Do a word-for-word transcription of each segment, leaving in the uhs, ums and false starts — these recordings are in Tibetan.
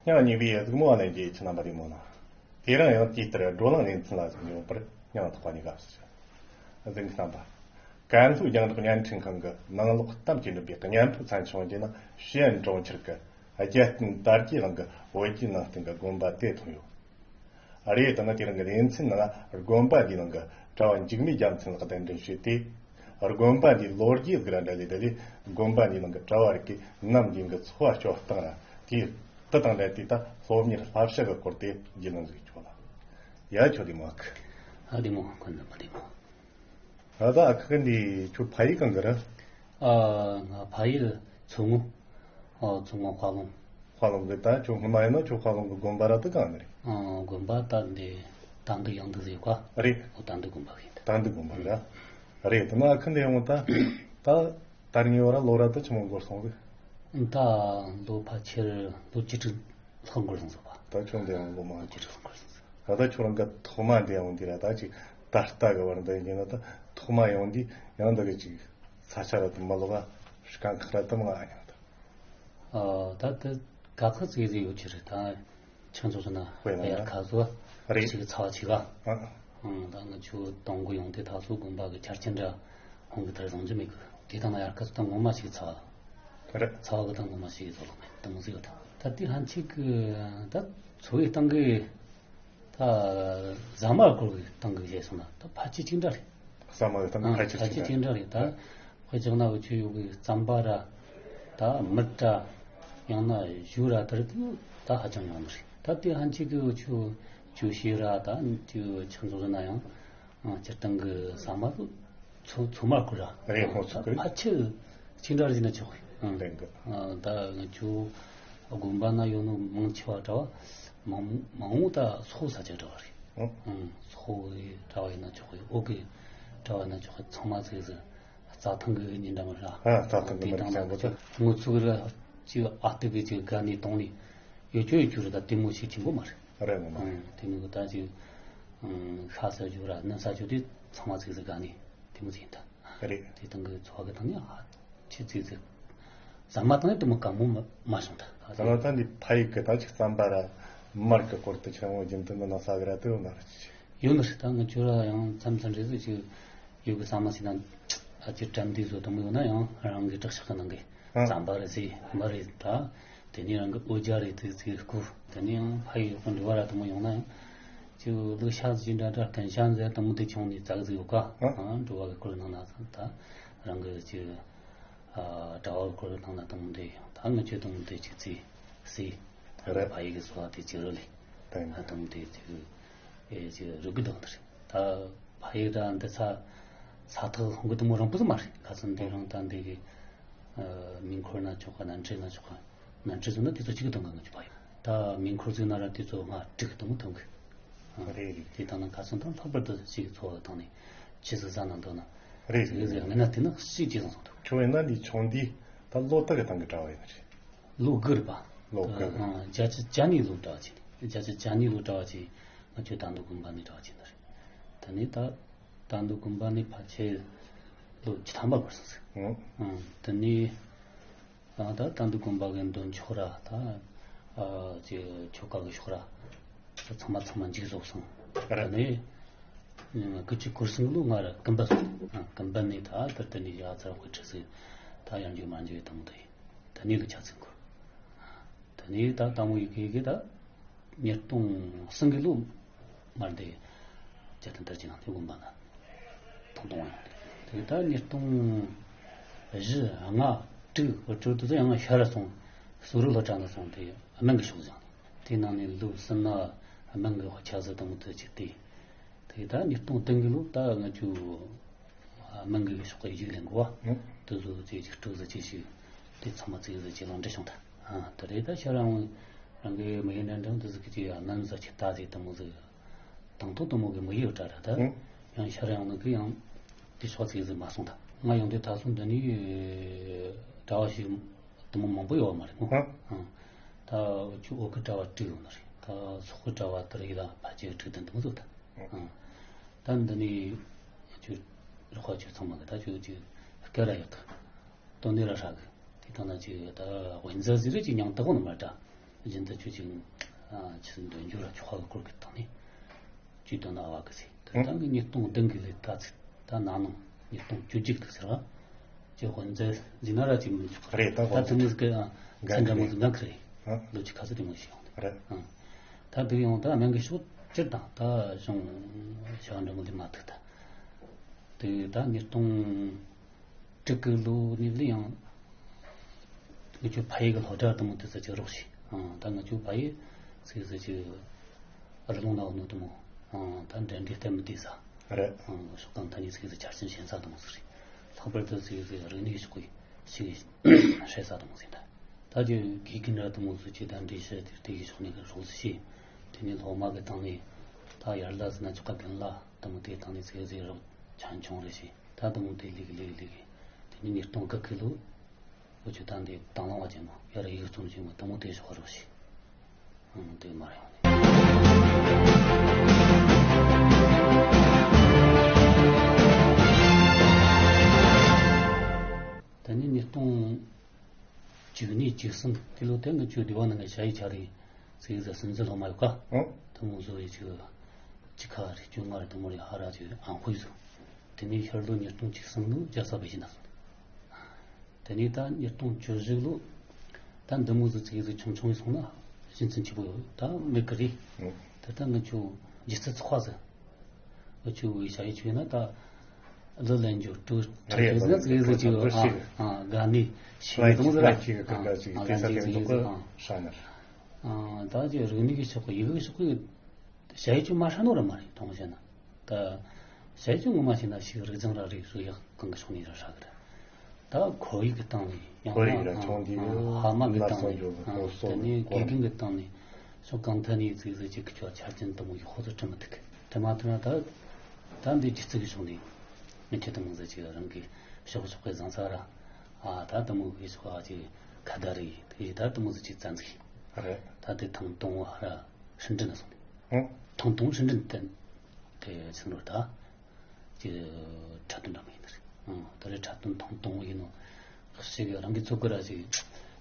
སྙིང་ཉེ་བའི་གཟིགས་མོ་བ་ལྷན་རྒྱས། ཁྱེད་རྣམ་པ་བདེ་མོ་ན། དེ་རིང་ཡང་དེ་ལྟར་བགྲོ་གླེང་ལེ་ཚན་ལ་གཟིགས་ཡོང་བར་སྙིང་ཐག་པ་ནས་དགའ་བསུ་ཞུ། གཟིགས་བསམ་པ། ཀན་ལྷོའི་རྒྱང་བསྒྲགས་བརྙན་འཕྲིན་ཁང་གི་ནང་ལོགས་གཏམ་གྱི་འགྲུབ་པའི་སྙན་ཐོ་ཚན་ཆུང་བརྒྱུད་ནས་ཞི་ཨན་གྲོང་ཁྱེར་གྱི་རྒྱལ་བསྟན་དར་གྱི་གླིང་གི་བོད་བརྒྱུད་ནང་བསྟན་གྱི་དགོན་པ་དེ་མཐོང་ཡོད། རེད། དེ་ནི་དེ་རིང་གི་ལེ་ཚན་ནང་དགོན་པ་འདིའི་ནང་གི་གྲྭ་བ་འཇིགས་མེད་རྒྱལ་མཚན་ལགས་གདན་འདྲེན་ཞུས་ཏེ། དགོན་པ་འདིའི་ལོ་རྒྱུས་ཟིག་ར་འདྲ་ལས་དེ་ལས་དགོན་པ་འདིའི་ནང་གི་གྲྭ་བ་རིགས་ཀྱི་ནམ་རྒྱུན་གྱི་འཚོ་བ་སྐྱོབ་སྟངས་ར་དེའི་དེ་དང་འབྲེལ་ཏེ་ད་སློབ་གཉེར་བསླབ་བྱ་གི་སྐོར་དེ་རྒྱུས་ལོན་ཟིག་ཆོག་ལ། ཡ་ཁྱོད་བདེ་མོ་ཨ་ཁུ། ཨ་བདེ་མོ་ཁོང་རྣམ་པ་བདེ་མོ། ཨ་ད་ཨ་ཁུ་འདི་ཁྱོད་ཕ་ཡུལ་གང་གི་ར། ཨ་ང་ཕ་ཡུལ་མཚོ་སྔོན། ཨ་མཚོ་སྔོན་དཔའ་ལུང་། དཔའ་ལུང་གི་ད་ཁྱོད་སྔོན་མ་ཡིན་ན་ཁྱོད་དཔའ་ལུང་གི་དགོན་པ་ར་དེ་གང་ནི་རེད། ཨ་དགོན་པ་ད་འདི་དང་འདི་ཡང་འདི་ཟེར་ག་རེད། ཨོ་དང་འདི་དགོན་པ་གི་ད། དང་འདི་དགོན་པ་ར། རེད། དེ་ན་ཨ་ཁུ་འདི་ཡང་ད་ད་དར་ཉེ་བ་ར་ལོ་ར་དེ་ཆི་མོ་འགོར་སོང་གི། ད་ལོ་ཕལ་ཆེར་ལོ་བཅུ་དྲུག་ལྷག་འགོར་སོང་ཟེར་བ། ད་ཁྱོད་འདི་ཡང་ལོ་མང་ཆེ་ཟེར་འགོར་སོང་ཟེར། ད་ད་ཁྱོད་རང་ག་ཐོག་མ་འདི་ཡང་འདི་ར་ད་ཅིག་ད་ལྟ་གི་བར་འདི་ཡིན་ན་ད་ཐོག་མ་ཡང་འདི་ཡང་འདི་གི་ཅིག་ས་ཆ་ར་དུ་མ་ལོག་ག་སྐང་ཁ་ར་དུ་མ་ཨ་ཡང་ད། ཨ་ད་དེ་ག་ཁ་ཙིག་ཟིག་ཡོད་ཆེ་རེད་ད། ཆང་ཚོ་ཚོ་ན་དཔེ་ན་ཡར་ཁ་བཟོ་རེད། ཅིག་ཚ་བ་ཆེ་ག་ཨ་ཨ་ད་ང་ཆུ་གཏོང་གི་ཡོང་དེ་ད་སོ་དགོན་པ་གི་ཆ་རྐྱེན་འདྲ་ཁོང་གི་དར་བཟང་ཅི་མེད་གི་དེ་དང་ན་ཡར་ཁ་ཙིག་ད་ངོ་མ་ཞིག་ཚ་བ། རེད། ཚ་བ་གི་དང་ངོ་མ་ཞིག་བཟོ་ལོག་མེད་དུ་མོ་ཟིག་ཡོད་ད། ད་དེ་ཧན་ཆིག་གི་ད་འཚོ་བའི་སྟེང་གི་ད་ཟ་མ་སྐོར་གི་སྟེང་གི་བཤད་སོང་ན་ད་ཕལ་ཆེར་གཅིག་འདྲ་རེད། ཟ་མ་གི་སྟེང་གི་ཨ་ཕལ་ཆེར་ཕལ་ཆེར་གཅིག་འདྲ་རེད་ད། དཔེ་བཞག་ན་འུ་ཆོ་ཡོད་གི་རྩམ་པ་ར་ད་མི་ར་ཡང་ན་ཞུ་ར་དེར་དུ་ད་ཧ་ཅང་ཉུང་ནི་རེད། ད་དེ་ཧན་ཆིག་གི་འུ་ཆོ་ཅུ་ཤེས་ར་ད་དེ་ཆང་ཚོ་ཟོ་ན་ཡང་སྤྱིར་བཏང་གི་ཟ་མ་ཚོ་ཚོ་མ་སྐོར་ར་རེད། ཧོ་ཚོ་ད་ཕལ་ཆེར་གཅིག་འདྲ་རེད་ན་ཆོག་གི་ཨང་། ལེན་གི་ཨ་ད་ང་ཆུ་དགོན་པ་ན་ཡོད་ནོ་མང་ཆེ་བ་གྲྭ་བ་མང་མང་བོ་ད་སོག་ས་ཆ་གྲྭ་བ་རེད། ཨང་། ཨང་སོག་གི་གྲྭ་བ་ཡིན་ན་ཆོག་གི་ཨོ་གི་གྲྭ་བ་ཡིན་ན་ཆོག་གི་ཚང་མ་ཚིག་ཟིག་རྩྭ་ཐང་གི་ཉིན་འདྲ་མ་ར། ཨ་རྩྭ་ཐང་གི་དེ་མི་དང་རིགས་ན་ཚང་པོ་ད་ད་ངོ་ཚུགས་ར་ཅིག་ཨ་ཏི་བི་ཅིག་དགའ་ནས་གཏོང་ནས་ཡོད་ཆོག་ཡོད་ཆོག་རེད། ད་དེ་མོ་ཞིག་ཆེན་པོ་མ་རེད། རེད་ངོ་མ་རེད། ཨང་དེ་མོ་གི་ད་ཅིག་ཨང་ཤ་ཟ་རྒྱུ་ར་ནི་ཟ་རྒྱུ་དེ་ཚང་མ་ཚིག་ཟིག་དགའ་ནས་དེ་མོ་ཟིག་ཡིན་ད། རེད། དེ་དང་གི་འཚོ་བ་གི་སྟེང་ནས་ཨ་ཆེ་ཙི་ཙི། ཟ་མ་དང་ནི་དུ་མ་གང་མོ་མ་མ་བྱུང་ད། ད་ལྟ་ད་འདི་ཕ་ཡུལ་གི་ད་ཅིག་རྩམ་པ་ར་མར་གི་སྐོར་དུ་ཆེན་མོ་རྒྱུན་དུ་འདི་ན་ས་གི་ར་དུ་ཡོད་ན་ར་ཅི་ཅི། ཡོད་ནི་རེད། ད་ང་ཚོ་ར་ཡང་མཚམས་མཚམས་རེ་ཟིག་ཅིག་ཡོད་གི་ཟ་མ་ཟིག་ན་ཨ་ཅིག་དྲན་དུས་བཟོ་དུ་མོ་ཡོད་ན་ཡང་རང་གི་དྲག་ཤག་གི་ནང་གི་ཨ་རྩམ་པ་རེད་ཟེ་མར་རེད་ད། དེ་ནས་རང་གི་ཨོ་ཇ་རེད་དེ་ཚིག་སྐུ། དེ་ནས་ཡང་ཕ་ཡུལ་ཁོ་འགྲོ་བ་ར་དུ་མོ་ཡོང་ན་ཡང་ཅིག་ལུག་ཤ་ཟིག་འདྲ་འདྲ་རྐན་ཤ་ཟིག་དུ་མོ་དེ་ཆུང་ནས་ཙག་ཟིག་ཡོད་ཀ་ཨ་འགྲོ་བ་གི་སྐོར་ནང་ན་ད་རང་གི་ཅིག་ཨ་གྲྭ་བ་སྐོར་དང་ན་དང་དེ་ད་ངི་ཆོས་དང་དེ་ཅིག་ཚེ་སྲིད་ར་ཕ་ཡི་གི་སོ་བ་དེ་ཅིག་རུ་ལི་དེ་ད་དང་དེ་ཅིག་ཨེ་ཅིག་རུ་གི་དང་དེ་རེད། ད་ཕ་ཡི་ར་འདི་ཚ་ས་ཐག་ཧོང་གི་དུ་མོ་རང་པོ་ཟི་མ་རེད། ཁ་སང་འདི་རང་ད་འདི་གི་ཨ་མིང་འཁོར་ན་ཆོག་ག་ན་འདྲེ་ན་ཆོག་ག་ན་འདྲེ་ཟོ་ན་དེ་ཚོ་གཅིག་གི་དང་ག་ངི་ཆོས་ཕ་ཡི་ད་མིང་འཁོར་ཟིག་ན་ར་དེ་ཚོ་ང་དྲུག་གི་དང་མོ་དང་གི་རེད་རེད། དེ་དང་ན་ཁ་སང་དང་ལྷག་པར་དུ་ཅིག་འཚོ་བ་དང་ནི་ཆི་ཟིག་ཟ་ན་འདོད་ན། རེད་ཟེར་གི་ཟེར་ངས་ན་དེ་ནི་སྲིད་ཇེ་བཟང་སོང་འདུག་ཁྱོད་ཡིན་ན་འདི་ཆུང་དུས་ད་ལོ་དག་གི་སྟེང་གི་གྲྭ་བ་ཡིན་ནི་རེད། ལོ་དགུ་རེད་པ། ལོ་དགུ་རེད། ཨ་བརྒྱད་ཅུ་གྱ་གཉིས་ལོ་གྲྭ་བ་བྱས་ནས་བརྒྱད་ཅུ་གྱ་གཉིས་ལོ་གྲྭ་བ་བྱས་ང་ཚོའི་དར་མདོ་དགོན་པ་ནས་གྲྭ་བ་བྱས་ནི་རེད། ད་ནི་ད་དར་མདོ་དགོན་པ་ནས་ཕལ་ཆེར་ལོ་བཅུ་ཐམ་པ་འགོར་སོང་ཟིག་ཨང་། ཨང་དེ་ནས། ད་ད་དུང་དགོན་པ་གི་འདོན་ཆོག་ར་ད་ཨ་ཅི་ཆོ་ག་གི་ཤོག་ར་ཚང་མ་ཚང་མ་མཇུག་རྫོགས་སོང་། ད་ནི་སྐུ་ཆུ་སྐོར་སྲུང་ལོ་ང་ར་ཀུན་པ་སོང་། ཀུན་པ་ནི་ད་ད་ད་ནི་ཡ་ཚར་དཔེ་ཁྲི་སི་ད་ཡང་རྒྱུ་མ་འཇུ་དང་དེ་ད་ནི་ལོ་ཆ་ཚིག་འཁོར། ད་ནི་ད་དང་མོ་ཡི་གེ་གི་ད། ཉིས་སྟོང་གསུམ་གི་ལོ་མར་འདི་རྒྱལ་བསྟན་དར་གྱི་ནང་དུ་དགོན་པ་ན་ཐོང་ཐོང་ཡོང་། དེ་ད་ཉིས་སྟོང་བཞི་ལྔ་དྲུག་དྲུག་དུ་ཡང་ཤར་སོང་། སུ་རུ་ལྷོ་བྲག་ན་སོང་དེ་སྨན་གི་ཕྱོགས་བཞེངས། དེ་ནང་ནས་ལོ་གསུམ་ན་སྨན་གི་ཕྱག་ཟུར་དང་དུ་ཅིག་དེ། དེ་ད་ཉིས་སྟོང་བདུན་གི་ལོ་ད་ང་ཚོ། སྨན་གི་ཕྱོགས་ཀྱི་ཡིག་ལེན་གོ་བ། དེ་ཚོ་ཚེ་གཅིག་དྲུག་ཟེར་ཅི་ཞིག་དེ་ཚང་མ་ཚིག་ཟེར་ཅི་ལོང་འདྲི་བྱུང་ད། དེ་རེད་ད་ཤར་ཡང་རང་གི་མི་ཡི་འདྲ་འདྲ་འདི་ཟིག་གི་ཅི་ཡང་ནམ་ཟ་ཆི་ད་ཟིག་དུ་མོ་ཟིག་དང་ཐོག་དུ་མོ་གི་མི་ཡི་འདྲ་ར་ད། ཡང་ཤར་ཡང་ནི་གི་ཡང་དེ་ཕྱོགས་ཚིག་ཟིག་མ་སོང་ད། ང་ཡོང་དུས་ད་སོང་འདི་ནི་གྲྭ་བ་ཞིག་དུ་མོ་མང་པོ་ཡོད་བ་མ་རེད་མོ། ད་ཁྱོད་འོག་གི་གྲྭ་བ་དྲུག་ཡོད་ནི་རེད། ད་སོག་གི་གྲྭ་བ་དེར་ཡིད་ལ་ཕལ་ཆེར་དྲུག་བདུན་དུ་མོ་ཟིག་ད། ད་འདི་ནི་ཁྱོད་རོགས་པ་ཁྱོད་ཚང་མ་གི་ད་ཁྱོད་ཀྱི་སྐད་ར་ཡོད་ད། དོན་ནི་ར་ཧྲ་གི་དེ་དང་ན་ཅི་ད་དབེན་རྫ་ཟིག་རེ་ཅི་མྱང་དག་གོ་ནི་མ་ད། རྒྱུན་དུ་ཆོས་ཅིག་ཨ་ཆི་འདོན་རྒྱུ་ར་ཆོག་གི་སྐོར་གི་སྟེང་ནས་ཅིག་འདོན་ན་བ་གི་ཟེར། ད་ད་ངས་ཉིས་སྟོང་བདུན་གི་ལས་ད་ཚིག་ད་ན་ནང་ཉིས་སྟོང་བཅུ་གཅིག་དུ་ཟེར་བ་ཅིག་དབུ་མཛད་ཟིན་ན་ར་ཅིག་མི་ཆོག་གི་རེད། ད་ད་དེ་མོ་ཟིག་གི་ཨ་འགན་ཚན་འདྲ་མོ་ཟིག་འགན་ཁི་རེད། ཨ་ལོ་ཆིག་ཁ་ཚི་དེ་མོ་ཞིག་ཡོང་རེད། ཨ་ད་དེ་ཡོང་ད་སྨན་གི་ཕྱོགས་སྤྱིར་དང་ད་གཞུང་བྱ་བ་འདྲ་མོ་དེ་མ་ཐུག་ད། དེ་ད་ཉིས་སྟོང་དྲུག་གི་ལོ་ནས་ལས་ཡང་ང་ཚོ་ཕ་ཡུལ་གི་སློབ་གྲྭ་དུ་མོ་དེ་ཚོ་ཅིག་རོགས་བྱས། ཨང་ད་ང་ཚོ་ཕ་ཡུལ་ཚིག་ཚིག་ཅིག་རི་ལུང་ན་འོ་ནོ་དུ་མོ། ཨང་ད་འབྲེལ་འདྲིས་གཏན་མི་བདེ་ས། རེད། ཨང་ཤོག་གང་ཐ་ནི་ཚིག་ཚིག་ཆ་རྐྱེན་ཞན་ས་དུ་མོ་ཟིག་རེད། ལྷག་པར་དུ་ཚིག་ཚིག་རིག་གནས་ཤོག་གི་ཞིག་ཧྲེ་ས་དུ་མོ་ཟིན་ད། ད་ཀྱི་དགེ་རྒན་ར་དུ་མོ་ཚོ་ཅིག་ད་འདྲིས་བཤད་དེ་དེ་གི་ཕྱོགས་ནས་གི་རོགས་བྱས། དེ་ནས་སློབ་མ་གི་སྟེང་ནས་ད་ཡར་ལ་ཟིན་ན་ཆོག་ག་བདུན་ལ་དུ་མོ་དེ་སྟེང་ནས་ཚིག་ཚིག་རོགས་ཆ་ཆུང་རེ་བྱས། ད་དུ་མོ་དེ་ལིག་ལིག་ལིག་དེ་ནས་ཉིས་སྟོང་དགུ་གི་ལོ་འུ་ཆོ་ད་འདི་དང་བླངས་པ་ཅན་མོ་ཡར་ཡིག་རྩོམ་ཅན་མོ་དུ་མོ་དེ་ཞོག་རོགས་བྱས། ཨང་དེ་མ་རེད། ད་ནི་ཉིས་སྟོང་བཅུ་གཉིས་བཅུ་གསུམ་དེ་ལོ་དེ་ང་ཆོའི་སྡེ་བ་ནང་གི་ཞ་ཡི་ཆ་རེད། ཚིག་ཟ་སུན་ཟི་སློབ་མ་ཡོད་ཀ་ཨང་དུ་མོ་བཟོ་ཡི་ཆུ་ཅི་ཁ་རེད་ཆུ་ང་རེད་དུ་མོ་རེད་ཧ་ར་ཆུ་ཨང་ཁོ་ཡི་བཟོ། དེ་ནས་ཤར་ལོ་ཉིས་སྟོང་བཅུ་གསུམ་ལོ་རྒྱལ་ས་བེ་ཞིན་ན་སོང་། དེ་ནས་ད་ཉིས་སྟོང་བཅུ་བཞི་ལོ་ད་འདི་མོ་ཟིག་ཚིག་ཟིག་ཆུང་ཆུང་སོང་ན་ཕྱིན་ཚུན་ཆི་པོ་ད་མེད་གི་རེད། ད་ད་ང་ཆོ་སྒྱུ་རྩལ་ཚོགས་པ་ཟིག་ང་ཆོ་བའི་ཞ་ཡི་ཆོས་ན་ད་ལི་ལན་འཇོ་ཀྲུ་ཀྲུ་ཟིག་ན་ཚིག་ཟིག་ཅིག་ཨ་དགའ་ནི་ཞིག་དུ་མོ་ཟིག་ར་ཨ་ལན་ཅིག་གི་ཀི་ཀ་ཅིག་ཨ་ལན་ཅིག་ཟིག་ཟིག་ཨ་ད་ཅིག་རིག་གནས་ཀྱི་ཕྱོགས་ཀྱི་ཡི་གེ་ཕྱོགས་ཀྱི་ཞ་ཡི་ཆོས་མ་ཧྲ་ནོ་ར་མ་རེད་དུ་མོ་བཤད་ན། ད་བྱས་ཙང་ངོ་མ་བྱས་ན་ཞིག་རིག་གཞུང་ར་རིག་གཞུང་ཡག་གང་གི་ཕྱོགས་ནས་ར་ཧྲ་གི་རེད། ད་ཁོར་ཡུག་གི་སྟེང་ནས་ཡང་ཁོར་ཡུག་ར་ཆུང་དུས་ཨ་ཕ་མ་གི་སྟེང་ནས་ཨ་དེ་ནས་དགེ་རྒན་གི་སྟེང་ནས་ཕྱོགས་གང་ཐད་ནས་ཚིག་ཟིག་ཅིག་གི་ཆོག་ཆ་རྐྱེན་དུ་མོ་ཡག་ཧོ་ཚོ་ཁྲིད་མི་ཐུབ་གི་ཁྲིད་མ་ཐུབ་ན་ད་ད་འདི་སྒྱུ་རྩལ་གི་ཕྱོགས་ནས་མི་ཁྱེད་དུ་མོ་ཟིག་ཅིག་རང་གི་ཕྱོགས་ཕྱོགས་གི་བཟང་ས་ར་ཨ་ད་དུ་མོ་གི་ཕྱོགས་ཨ་ཅིག་ཁ་བརྡ་རེད་དེ་ད་དུ་མོ་ཟིག་ཅིག་བཙན་ཚིག་རེད། ད་དེ་ཐང་གཏོང་བ་ར་ཧྲིན་ཀྲིན་ན་སོང་། ཨང་། ཐང་སྟོང་ཧྲིན་ཀྲིན་བསྟན་དེ་ཚིག་ནོར་ད་ཀྱི་འཁྲབ་སྟོན་འདྲ་མོ་ཡིན་ནི་རེད། ཨང་། ད་རེས་འཁྲབ་སྟོན་ཐང་སྟོང་ཡིན་ནོ་ཞིག་རང་གི་ཚོ་གི་ར་ཞིག་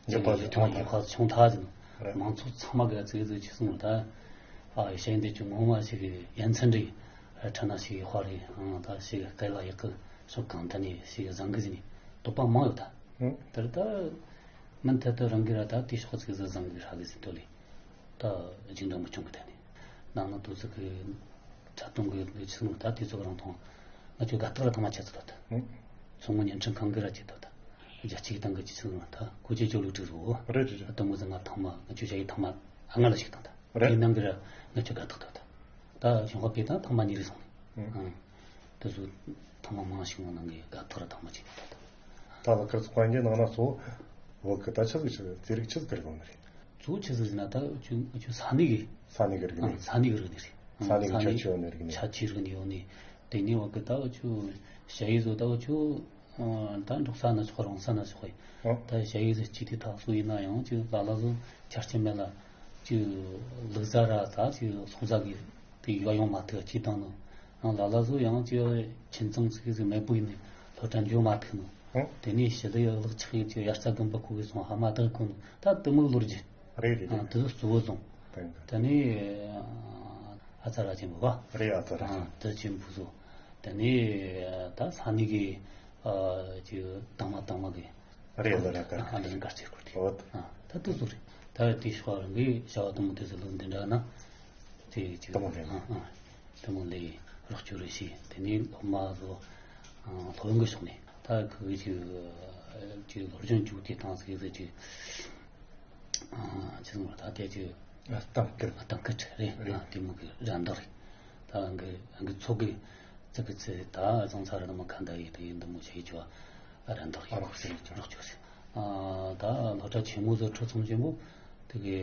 ཡག་པ་ཞིག་ཐོན་ཡག་པ་ཞིག་བྱུང་ཐལ་ཟེར་ནོ་རེད། མང་ཚོགས་ཚང་མ་གི་ཚིག་ཚིག་ཆི་སོང་ད་ཨ་གཞན་དེ་ཀྱི་ངོ་མ་ཞིག་གི་ཡ་མཚན་རེད། ཁྲ་ན་ཞིག་གི་དཔའ་རེད། ཨང་། ད་ཞིག་གི་སྐལ་བ་ཡག་གི་ཕྱོགས་གང་ཐད་ནས་ཞིག་གི་བཟང་གི་ཟེར་ནས་དོགས་པ་མང་ཡོད་ད། ཨང་། དེར་ད་མུ་མཐུད་དུ་རང་གི་ར་ད་དེ་ཕྱོགས་ཚིག་ཚིག་བཟང་གི་ཧྲ་གི་ཟེར་དོ་ལེ། ད་རྒྱུན་འབྲང་མི་སྐྱོང་གི་ཐད་ནས་ནང་ན་དུ་ཚིག་གི་འཁྲབ་སྟོན་གི་ལས་ཆི་ནོ་ད་དེ་ཚོ་རང་མཐོང་ང་ཚོ་དགའ་རྟགས་ར་ཐང་མ་ཆད་ཚོད་ད། ཨང་། མཚོ་སྔོན་བརྙན་འཕྲིན་ཁང་གི་ར་ཆད་ད། རྒྱལ་སྤྱིའི་སྟེང་གི་ཆི་ཚོད་ད་ཁོ་ཅེ་ཅོ་ལུག་ཀྲིག་རུ། རེད་རེད་རེད། ད་མོ་ཟེར་ང་ཐང་མ་ང་ཚོ་ཞ་ཡི་ཐང་མ་ཨ་ང་ལ་ཞིག་དང་ད། རེད། དེ་ནང་གི་ར་ང་ཚོ་དགའ་རྟགས་ད་ད། ད་ཞིང་ཧོ་པེ་དང་ཐང་མ་ཉི་རེ་སོང་ནས། ཨང་། དེ་ཚོ་ཐང་མ་མང་ཞིག་མོ་ནང་གི་དགའ་རྟགས་ར་ཐང་མ་ཅིག་ད་ད། ད་ལ་ཁར་ཚོ་དཔལ་འབྱོར་ནང་ན་ཚོ་བོད་གི་ད་ཆི་ཟིག་ཆི་ཟིག་རྩེད་རིགས་ཆི་ཟིག་གི་རིགས་ནི་རེད། གཙོ་བོ་ཆི་ཟིག་ཟེར་ན་ད་ཆུ་ཆུ་ས་གནས་གི་ས་གནས་གི་རིག་ཨང་གནས། ས་གནས་གི་རིག་གནས་རེད། ས་གནས་གི་ས་ཁྱད་ཆོད་ནས་རིག་གནས་ཆ་ཆེའི་རིག་གནས་ཡོད་ནས། དེ་ནས་བ་གི་ད་ཆུ་ཞ་ཡི་བཟོ་ད་ཆུ་ད་འབྲོག་ས་ན་ཆོག་རོང་ས་ན་ཆོག་ཨང་། ད་ཞ་ཡི་བཟོ་སྤྱི་དེ་དག་སུ་ཡིན་ན་ཡང་ཆུ་ལ་ལ་བཟོ་ཆ་རྐྱེན་མེད་ལ་ཆུ་ལུག་ཟ་ར་ད་ཆུ་སོག་ཟ་གི་དེ་ཡོ་ཡོང་མ་ཐུབ་ཅི་དང་ནོ། ཡང་ལ་ལ་བཟོ་ཡང་ཆུ་ཁྱིམ་ཚང་ཚིག་ཟིག་མེད་པོ་ཡིན་ནས་སློབ་གྲྭ་འཇོག་མ་ཐུབ་ནོ། ཨང་། དེ་ནས་ཞི་བདེ་ཡག་ལག་ཆགས་ཡོད་ཀྱི་དབྱར་རྩྭ་དགུན་འབུ་ཁུག་གི་སོང་ཧ་མ་ཐག་ཁུག་ནོ་ད་དུ་མོ་ལོ་རྒྱུ། རེད་རེད་རེད། དེ་ཚོ་གཙོ་བོ་བཟུང་། དེ་ནས་ཨ་ཙ་ར་ཆེན་པོ་བ། རེད། ཨ་ཙ་ར་ཆེན་དེ་ཆེན་པོ་བཟོ། དེ་ནས་ད་ས་གནས་ཀྱི་ཨ་ཀྱི་དང་མ་དང་མ་གི་རེད། ཨ་ཙ་ར་དཀར་ཨ་ཙ་ར་དཀར་ཆེ་སྐོར་དེ་ཨོ་ད་དེ་ཚོ་རེད། ད་དེ་ཤོག་རང་གི་བྱ་བ་དུ་མོ་དེ་ཚོ་ལོ་འདི་འདྲ་ན་དེ་ཀྱི་དུ་མོ་རེད། ཨ་ཨ་དུ་མོ་ལས་རོགས་སྐྱོར་རེ་བྱས། དེ་ནས་སློབ་མ་ཚོ་སློབ་ཡོན་གི་ཕྱོགས་ནས་ད་ཁུ་གི་ཀྱི་ཀྱི་སློབ་སྦྱོང་བཅུག་དེ་དང་ཟིག་ཟིག་ཅིག་ཨ་ཅི་ཟེར་ད་ལྟའི་ཅིག་གཏམ་སྐད། གཏམ་སྐད་རེད། རེད། ཨ་དེ་མོ་གི་ར་འདོགས་རེད། ད་ཨང་གི་ཨང་གི་ཚོགས་གི་ཙི་གི་ཙི་ད་བཟང་ཚ་ར་དུ་མ་ཁ་འདའ་ཡི་དེ་ཡིན་དུ་མོ་བྱེད་ཀྱི་ཅོ་ར་འདོགས་ཡི་རོགས་ཟེར་རོགས་ཅོ་ཟེར། ཨ་ད་སློབ་གྲྭ་ཆེན་མོ་ཚོ་འཕྲོ་མཚམས་ཆེན་པོ་དེ་གི་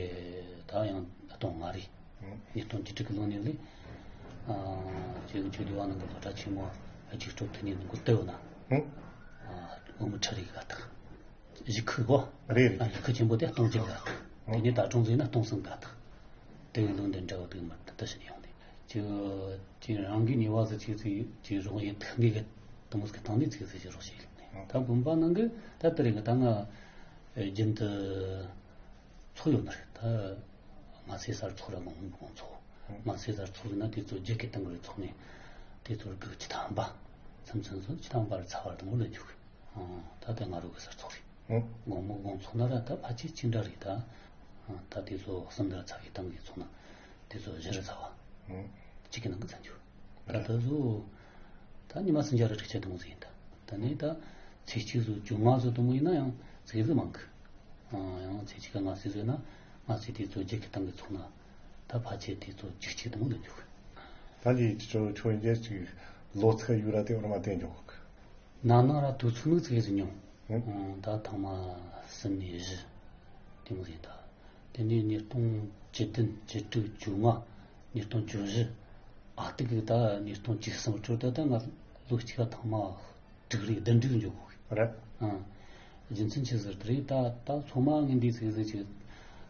ད་ཡང་སྟོང་ང་རེད། ཉིས་སྟོང་བཅུ་དྲུག་གི་ལོ་ནས་ལས་ཨ་ཅིག་ཆོས་སྡེ་བ་ནང་གི་སློབ་གྲྭ་ཆེན་མོ་རྒྱུགས་སྤྲོད་ཐུབ་ནས་འགོ་བསྟོད་ཡོད་ན། ཨ་འོ་མི་ཁྲ་རིག་ག་ཐག་གཞིས་ཁུག་གོ། རེད་རེད། ཨ་གཞིས་ཁུག་ཆེན་པོ་དེ་སྟོང་གཅིག་ག་ཐག་དེ་ནས་ད་གྲོང་ཚོ་ཡིན་ན་སྟོང་གསུམ་ག་ཐག་དེ་བས་ལོ་འདི་འདྲ་བ་དུ་མར་ད་ལྟ་ཕྱིན་ཡོང་ནས་ཅི་ཅི་རང་གི་ཉེ་བ་ཟིག་ཅིག་ཅིག་ཅིག་རོགས་ཡིན་ཐུག་ནས་གི་དུ་མོ་ཟིག་གི་སྟེང་ནས་ཚིག་ཟིག་ཅིག་རོགས་བྱེད་ཡོང་ནས་ད་དགོན་པ་ནང་གི་ད་དེ་རིང་གི་ད་ང་རྒྱུན་དུ་ ཚོགས་ཡོད་ནི་རེད། ད་ང་ཚོའི་གསར་ཚོགས་ར་མང་མང་ཚོགས། ང་ཚོའི་གསར་ཚོགས་ཡིན་ན་དེ་ཚོ་རྒྱུད་སྐུད་གཏོང་གི་ཚོགས་ནས་དེ་ཚོར་སྒུག་ཅི་ཐམ་པ། མཚམས་མཚམས་སུ་ཅི་ཐམ་པར་ཚ་བར་དང་ལོན་འཇུག་གི། ད་དེ་ང་རང་གི་གསར་ཚོགས་རེད། དགོང་མོ་དགོང་ཚོགས་ན་ར་ད་ཕལ་ཆེར་ཅི་འདྲ་རེད་ད། ད་དེ་ཚོ་གསུམ་དང་ཚ་བའི་སྟེང་གི་ཚོགས་ན་དེ་ཚོ་བཞི་རུ་ཚ་བ། གཅིག་གི་ནང་གི་ཚ་འཇུག་ད་ལྟ་བཟོ། ད་ཉི་མ་སུམ་བརྒྱ་རེ་དྲུག་ཅུ་དུ་མོ་ཟིག་ཡིན་ད། ད་ནི་ད་ཚེས་གཅིག་བཟོ་བཅོ་ལྔ་བཟོ་དུ་མོ་ཡིན་ན་ཡང་ཚེས་བཟོ་མང་གི། ཡང་ཚེས་གཅིག་ག་ང་ཚེས་བཟོས་ན་ང་ཚེས་དེ་ཚོ་རྒྱུད་སྐུད་གཏོང་གི་ཚོགས་ན་ད་ཕལ་ཆེར་དེ་ཚོ་བཅུ་གཅིག་དུ་མོ་ལ་འཇུག་གི། ད་ལི་ཆོ་ཆོ་ཡིན་ཅིག་ལོ་ཚིགས་ཡུ་ར་དེ་འོར་མ་བསྟན་འཇོག་གི། ན་ནིང་ར་དུས་ཚོད་ནི་ཚེས་བཟོ་མྱོང་། ད་ཐང་མ་གསུམ་ནས་བཞི་དེ་མོ་ཟིག་ཡིན་ད། དེ་ནས་ཉིས་སྟོང་བཅུ་བདུན་བཅུ་དྲུག་བཅོ་ལྔ། ཉིས་སྟོང་བཅུ་བཞི། ཨ་ཏི་གི་ད་ཉིས་སྟོང་བཅུ་གསུམ་བཅུ་དྲུག་ད་ང་ལོ་གཅིག་ག་ཐང་མ་དྲུག་རེ་བདུན་དྲུག་འཇོག་གི། རེད། ཨང་། རྒྱུ་མཚན་ཆི་ཟེར་དེ་རེད་ད། ད་སློབ་མ་ངན་འདི་ཚིག་ཟེར་ཅིག་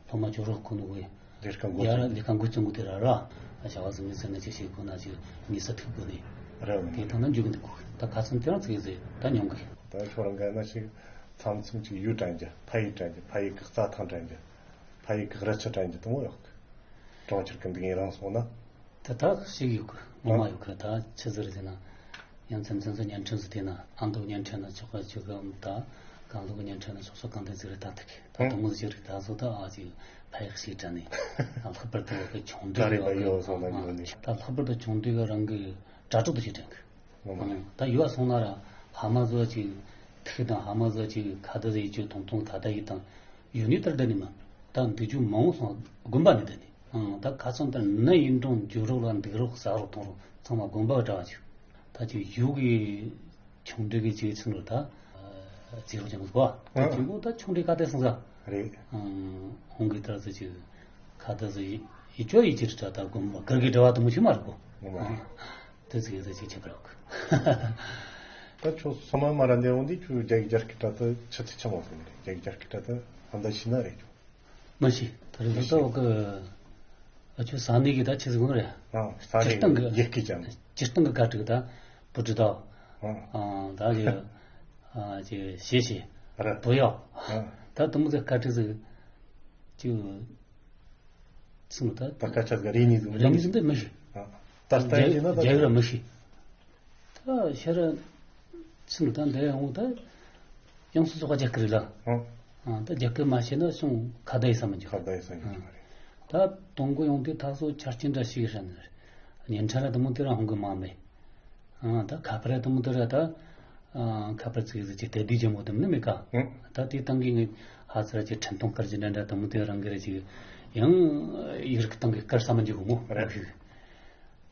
སློབ་མ་ཅོ་རོགས་ཁོ་ནུ་གི་ལས་ཀ་འགོ་ཡ་ར་ཚུགས་ལས་ཀ་འགོ་བཙུགས་འགོ་དེ་ར་ར་བྱ་བ་ཟིན་མི་ཟིན་ན་ཅིག་བྱེད་དགོས་ན་ཅིག་ངེས་ས་ཐུག་དགོས་ནི། རེད། དེ་ཐང་ན་འཇུག་གི་འདུག་གི། ད་ཁ་སང་དེ་རང་ཚིག་ཟེར་ད་མྱོང་གི། ད་ཁྱོད་རང་ག་ན་ཞིག་མཚམས་མཚམས་ཅིག་ཡུལ་དྲན་རྒྱུ། ཕ་ཡུལ་དྲན་རྒྱུ། ཕ་ཡུལ་གི་རྩྭ་ཐང་དྲན་རྒྱུ། ཕ་ཡུལ་གི་རི་ཆུ་དྲན་རྒྱུ་དུ་མོ་ཡོད་གི། གྲོང་ཁྱེར་གི་འདི་ངའི་རང་སོང་ན། ད་ད་ཞིག་ཡོད་གི། ངོ་མ་ཡོད་གི། ད་ཆི་ཟེར་ཟེར་ན། ཡང་མཚམས་མཚམས་སུ་བརྙན་འཕྲིན་སུ་བལྟས་ན་ཨ་མདོ་བརྙན་འཕྲིན་ན་ཆོག་ག་ཆོག་གམ། ད་གང་ལོག་བརྙན་འཕྲིན་ན་ཆོག་ཆོག་གང་དེ་ཟེར་རེད། ད་ཐུག་གི་ད་དུང་ཟེར་རེད། ད་སོ་ད་ཨ་ཅིག་ཕ་ཡག་ཞིག་དྲན་ནས། ད་ལྷག་པར་དུ་གི་ཆུང་དུས་ག་རེ་ཡོད་སོང་ན་ཡོད་ནི། ད་ལྷག་པར་དུ་ཆུང་དུས་ག་རང་གི་དྲ་གྲོགས་དུ་ཞིག་དྲན་གི། ད་ཡུལ་བ་སོང་ན་ར་ཕ་མ་བཟོ་ཅིག་ཐུག་དང་ཕ་མ་བཟོ་ཅིག་ཁ་ད་ཟིག་ཅིག་ཐུང་ཐུང་ད་ད་ཡིག་དང་ཡུལ་ནི་ལྟར་ད་ནི་མ་ད་འདི་ཅུ་མང་བོ་སོང་དགོན་པ་ནི་ད་ནི། ཨང་། ད་ཁ་སང་ལྟར་ནི་ཡིན་རུང་འཇུ་རོགས་ལ་འདུག་རོགས་ཟ་རོགས་འཐུང་རོགས་ཚང་མ་དགོན་པ་འདྲ་བ་ཅིག་ད་ཅིག་ཡུལ་གི་ཆུང་འདྲི་གི་ཅིག་ཚུན་རོགས་ད་རྩེ་རོགས་ཅན་གོ་ད་ཅིག་གོ་ད་ཆུང་འདྲི་ཁ་ད་སང་ཟ་རེད། ཨང་། ཧོང་གི་ད་ཟིག་ཅིག་ཁ་ད་ཟིག་ཡི་ཅོ་ཡི་ཅིག་ད་ད་དགོན་པ་གར་གི་འདྲ་བ་དུ་མོ་ཆི་མ་རེད་གོ། དེ་ཚིག་དེ་ཚིག་ཆེ་པར་ཡོད། ད་ཁྱོད་སོ་མ་མ་ར་འདས་འོང་དུས་ཁྱོད་རྒྱ་ཡིག་སྦྱར་གི་ད་ད་ཆི་ཚིག་ཆི་མོ་ཟེར་ནི་རེད། རྒྱ་ཡིག་སྦྱར་གི་ད་ད་ཧམ་ད་ཤི་ན་རེད་ཁྱོད། མ་ཤི། ད་རེས་ད་འོ་གི་ཨ་ཁྱོད་ས་གནས་གི་ད་ཆི་ཟིག་ངོ་རེད། ཨང་། ས་སྤྱིར་བཏང་གི་ཡི་གེ་ཅང་། སྤྱིར་བཏང་གི་བཀའ་ཁྲིག་ད་བུ་ཁྲི་ད། ཨང་། ཨང་། ད་གི་ཨ་ཅི་ཞེ་ཞེ་ར་བུ་ཡོ། ཨང་། ད་དུ་མོ་ཟིག་བཀའ་ཁྲིག་ཟིག་ཅི། ཚིག་ད། ད་སྐད་ཆ་ཟིག་རེ་གཉིས་ཟིག་རེ་གཉིས་ཟིག་འདི་མི་ཤེས། ཨ། ད་ལྟ་ཡིན་ན་ད་རྒྱ་ཡིག་ར་མི་ཤེས། ད་ཤེས་ར་ཚིག་ད་འདི་ཡང་ད་ཡང་སོ་སོ་ག་རྒྱ་སྐད་རེད་ལ། ཨ། ཨ། ད་རྒྱ་སྐད་མ་ཤེས་ན་སོང་ཁ་བརྡ་ཡི་ས་མི་འཇོག་ཁ་བརྡ་ཡི་ས་མི་འཇོག་ཨ། རེད། ད་གཏོང་སྒོ་ཡོང་དུས་ད་སོ་ཆ་རྐྱེན་འདྲ་ཞིག་ཧྲ་ནི་རེད། བརྙན་འཕྲིན་ར་དུ་མོ་དེ་ར་ཧོང་གི་མ་མེད། ཨ། ད་ཁ་པར་དུ་མོ་དེ་ར་ད། ཨ། ཁ་པར་ཚིག་ཟིག་ཅིག་དེ་དུས་ཇེ་མོ་དུ་མོ་ནི་མེད་ཀ། ཨ། ད་དེ་སྟེང་གི་ངས་ཧ་ཚ་ཅིག་འཕྲིན་གཏོང་སྐར་གྱི་འདྲ་འདྲ་དུ་མོ་དེ་རང་གི་རེ་ཅིག་ཡང་ཡིག་རིགས་སྟེང་གི་སྐར་ས་མ་འཇུག་གི་མོ་རེད།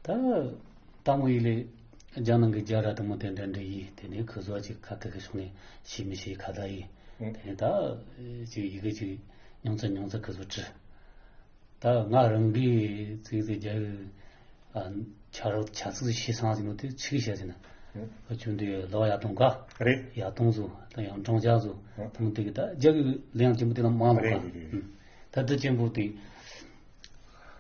ད་ལྟ་མོ་ཡིག་ལས་རྒྱ་ནང་གི་རྒྱ་ར་དུ་མོ་དེ་འདྲ་འདྲ་ཡིས་དེ་ནས་ཁོ་ཚོ་ཅིག་ཁ་ཁ་གི་ཕྱོགས་ནས་ཤེས་མི་ཤེས་ཁ་ད་ཡིས། ཨ། དེ་ནས་ད་ཅིག་ཡི་གེ་ཅིག་ཉུང་ཙམ་ཉུང་ཙམ་ཁོ་ཚོ་བྲི། ད་ང་རང་གིས་ཚིག་ཚིག་རྒྱ་ཡིག་ཨ་ཆ་རོགས་ཆ་ཚིག་ཤེས་སང་ཟིན་ནོ་དེ་ཚིག་བཤད་ཟིན་ན། ཨ་ཁྱོད་འདི་ལོ་ཡ་དོང་ག་རེད། ཡ་དོང་ཟོ་ད་ཡང་ཀྲོང་ཇ་ཟོ་ཨ་དང་དེ་གི་ད་རྒྱ་ཡིག་ལེང་ཅི་མོ་དེ་ལ་མང་ལོ་རེད་ག་རེད་རེད། ད་འདི་ཅན་པོ་དེ་